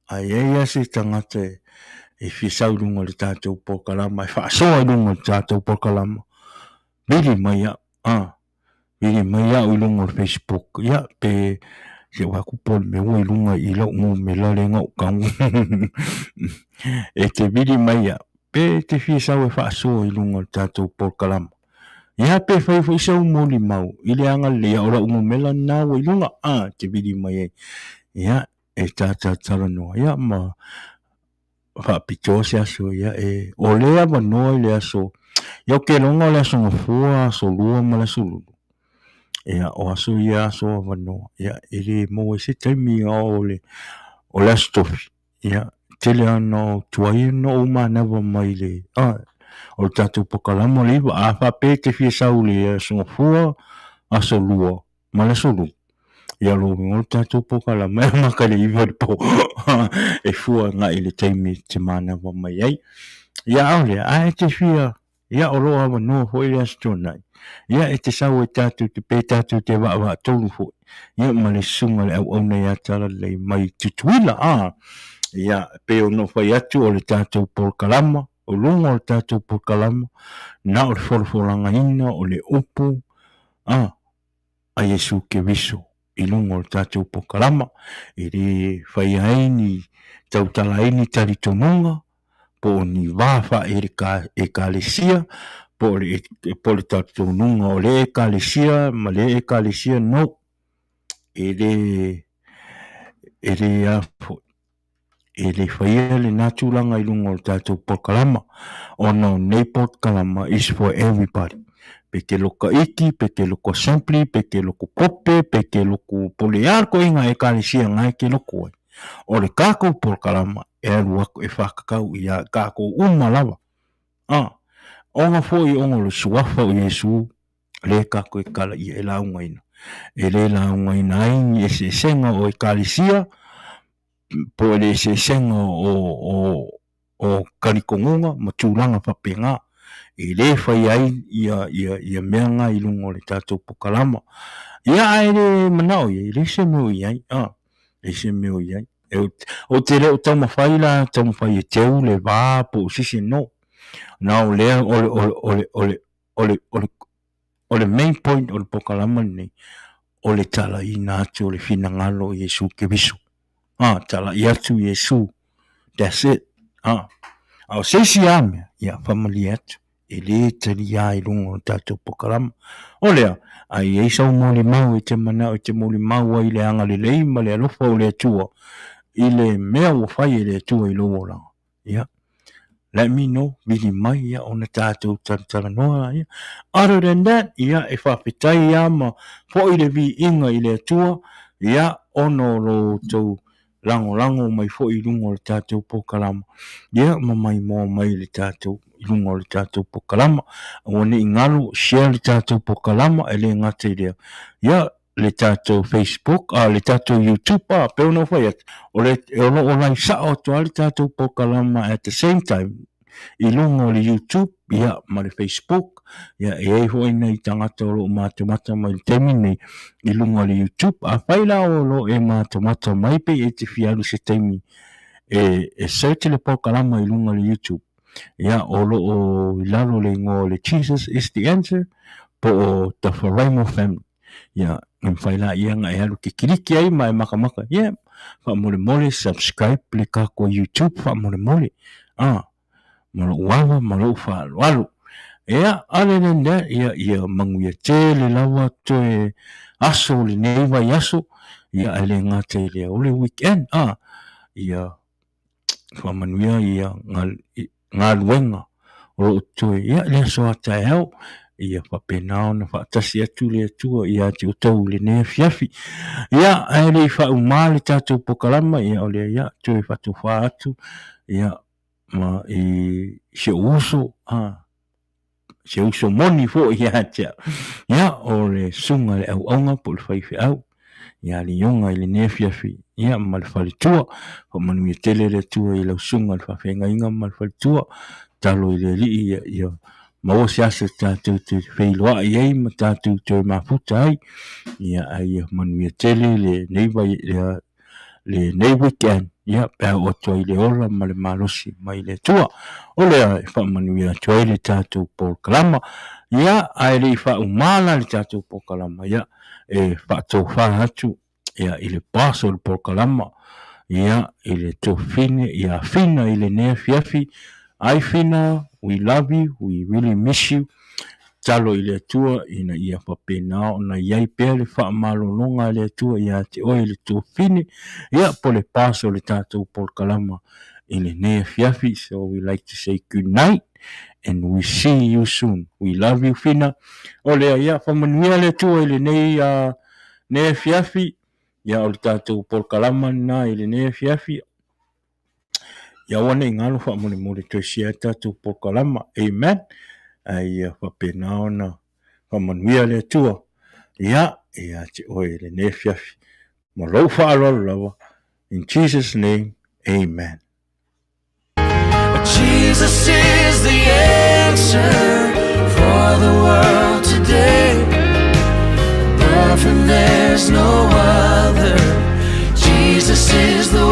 a i ai lava se tagata e fia sau i luga o le tatou polokalama, e faasoa i luga o le tatou polokalama, vili mai au, a, vili mai au i luga o le Facebook, ia, pe se i vaai atu po o le mea ua i luga i lou numera lea na ou tago. E te vili mai au, pe e te fia sau e faasoa i luga o le tatou polokalama. Ia pe fai foi sau molimau i le agalelei o lau numera lena ua i luga a te vili mai ai. Ia e ta talanoa ia ma faapitoa se aso ia e o le avanoa i le aso ia ou te iloga o le aso Gafua, aso Lua ma le aso Lulu. Ia o aso ia aso avanoa ia e le maua ai se taimi o le aso Tofi ia. tele lava ona ou tuai ona ou manava mai le, a, o le tatou polokalama o le 9. A faapea e te fia sau i le Aso Gafua, Aso Lua ma le Aso Lua, ia o lona uiga o le tatou polokalama e amata i le 9 i le po e fua agai i le taimi e te manava mai ai. Ia a o lea, a e te fia Ia, o lo o avanoa foi le Aso Tuanai. Ia, e te sau ai tatou te, pe tatou te vaavaatolu foi, ia, ma le susuga i le auauna ia Talalelei mai Tutuila, a. Ia, e pei ona ou fai atu, o le tatou polokalama, o luga o le tatou polokalama, na o le folafolagaina o le upu, a, a Iesu Keriso i luga o le tatou polokalama. E le faia ai ni tautala ai ni talitonuga, po o ni va faa-ekalesia, po o le, po o le talitonuga o lea ekalesia ma lea ekalesia, no. E le, e le a foi, e le faia lena tulaga i luga o le tatou polokalama, ona o nei polokalama is for everybody. Pe te loka iti, pe te loko assembly, pe te loko pope, pe te loko po o le a le koiga ekalesia na e te loko ai. O le tatou polokalama e alu atu e whakakau i a tatou uma lava. A, ona foi ona o le suafa o Iesu, lea tatou e kala ia e laugaina. E le laugaina ai ni eseesega o ekalesia, po o le eseesega o talitonuga ma tulaga faapena. E le faia ai ia mea na i luga o le tatou polokalama. Ia ae le manao ia, e leai se mea o i ai. A, leai se mea o i ai. Ou te le o taumafai la, taumafai e teu le va po o se isi, no. Na o lea, o le, o le, o le, o le, o le, o le, o le main point o le polokalama lenei, o le talaiina atu o le finagalo o Iesu Keriso. A, talai atu Iesu. That's it. A, a o se isi lava mea, ia, faamalie atu, e le talia i luga o le tatou polokalama. O lea, a i ai sau molimau e te manao e te molimau ai i le agalelei ma le alofa o le Atua i le mea ua fai e le Atua i lou olaga, ia, let me know, vili mai ia ona tatou talatalanoa laia. Other than that, ia, e faafetai lava ma foi le viiga i le Atua, ia, ona o lo outou lagolago mai foi i luga o le tatou polokalama, ia, ma maimoa mai i le tatou, i luga o le tatou polokalama. Aua ne i galo, share le tatou polokalama, e le gata i lea, ia, le tatou Facebook, a, le tatou YouTube, a, pei ona ou fai atu, o le, o lo o live sao atu lava le tatou polokalama at the same time i luga o le YouTube, ia, ma le Facebook, ia, e i ai foi nai tagata o lo o matamata mai i le taimi lenei i luga o le YouTube. Afai la o lo o e matamata mai pe e te fia alu i se taimi e, e search le polokalama i luga o le YouTube, ia, o lo o i lalo o le igoa o le Jesus is the Answer po o The Faraimo Family. Ia, e mafai laia ona e alu kikiliki ai ma e makamaka, ia, faamolemole subscribe le tatou YouTube faamolemole, a, ma lou ava ma lou faaaloalo. Ia, other than that, ia, ia manuia tele lava toe aso o lenei vaiaso, ia, ae le gata i lea, o le weekend, a, ia, faamanuia ia galuega o lo o totoe ia le aso a taeao, ia faapena ona faatasi atu le Atua ia te outou i lenei afiafi. Ia, ae le i faauma le tatou polokalama, ia o lea ia toe faatofa atu ia ma i si ou uso, a, se uso moni foi ia te au. Ia, o le susuga i le auauna po o le faifeau, ia Lioga i lenei afiafi, ia ma le faletua. Faamanuia tele le Atua i lau susuga i le faafeagaiga ma le faletua. Tatalo i le Alii ia, ia maua se aso tatou te feiloai ai ma tatou toe mafuta ai. Ia, a ia manuia tele lenei vai, le, lenei weekend, ia, pe a oo atu ai le ola ma le malosi mai le Atua. O lea e faamanuia atu ai le tatou polokalama. Ia, ae le i faauma la le tatou polokalama, ia, e faatofa atu ia, i le boss o le polokalama, ia, i le tofine, ia Fina i lenei afiafi. Ai Fina, we love you, we really miss you. Tatalo i le Atua ina ia faapena ona i ai pea le faamalologa a le Atua ia te oe le tuafine, ia po le pass o le tatou polokalama i lenei afiafi. So we like to say good night and we see you soon. We love you Fina. O lea, ia faamanuia le Atua i lenei, nei afiafi. Ia o le tatou polokalama lena i lenei afiafi. Ia aua ne i galo faamolemole toe share tatou polokalama. Amen. Ae ia faapena ona faamanuia le Atua ia ia te oe i lenei afiafi. Ma lou faaaloalo lava. In Jesus name, amen. Jesus is the answer for the world today. Above him there's no other. Jesus is the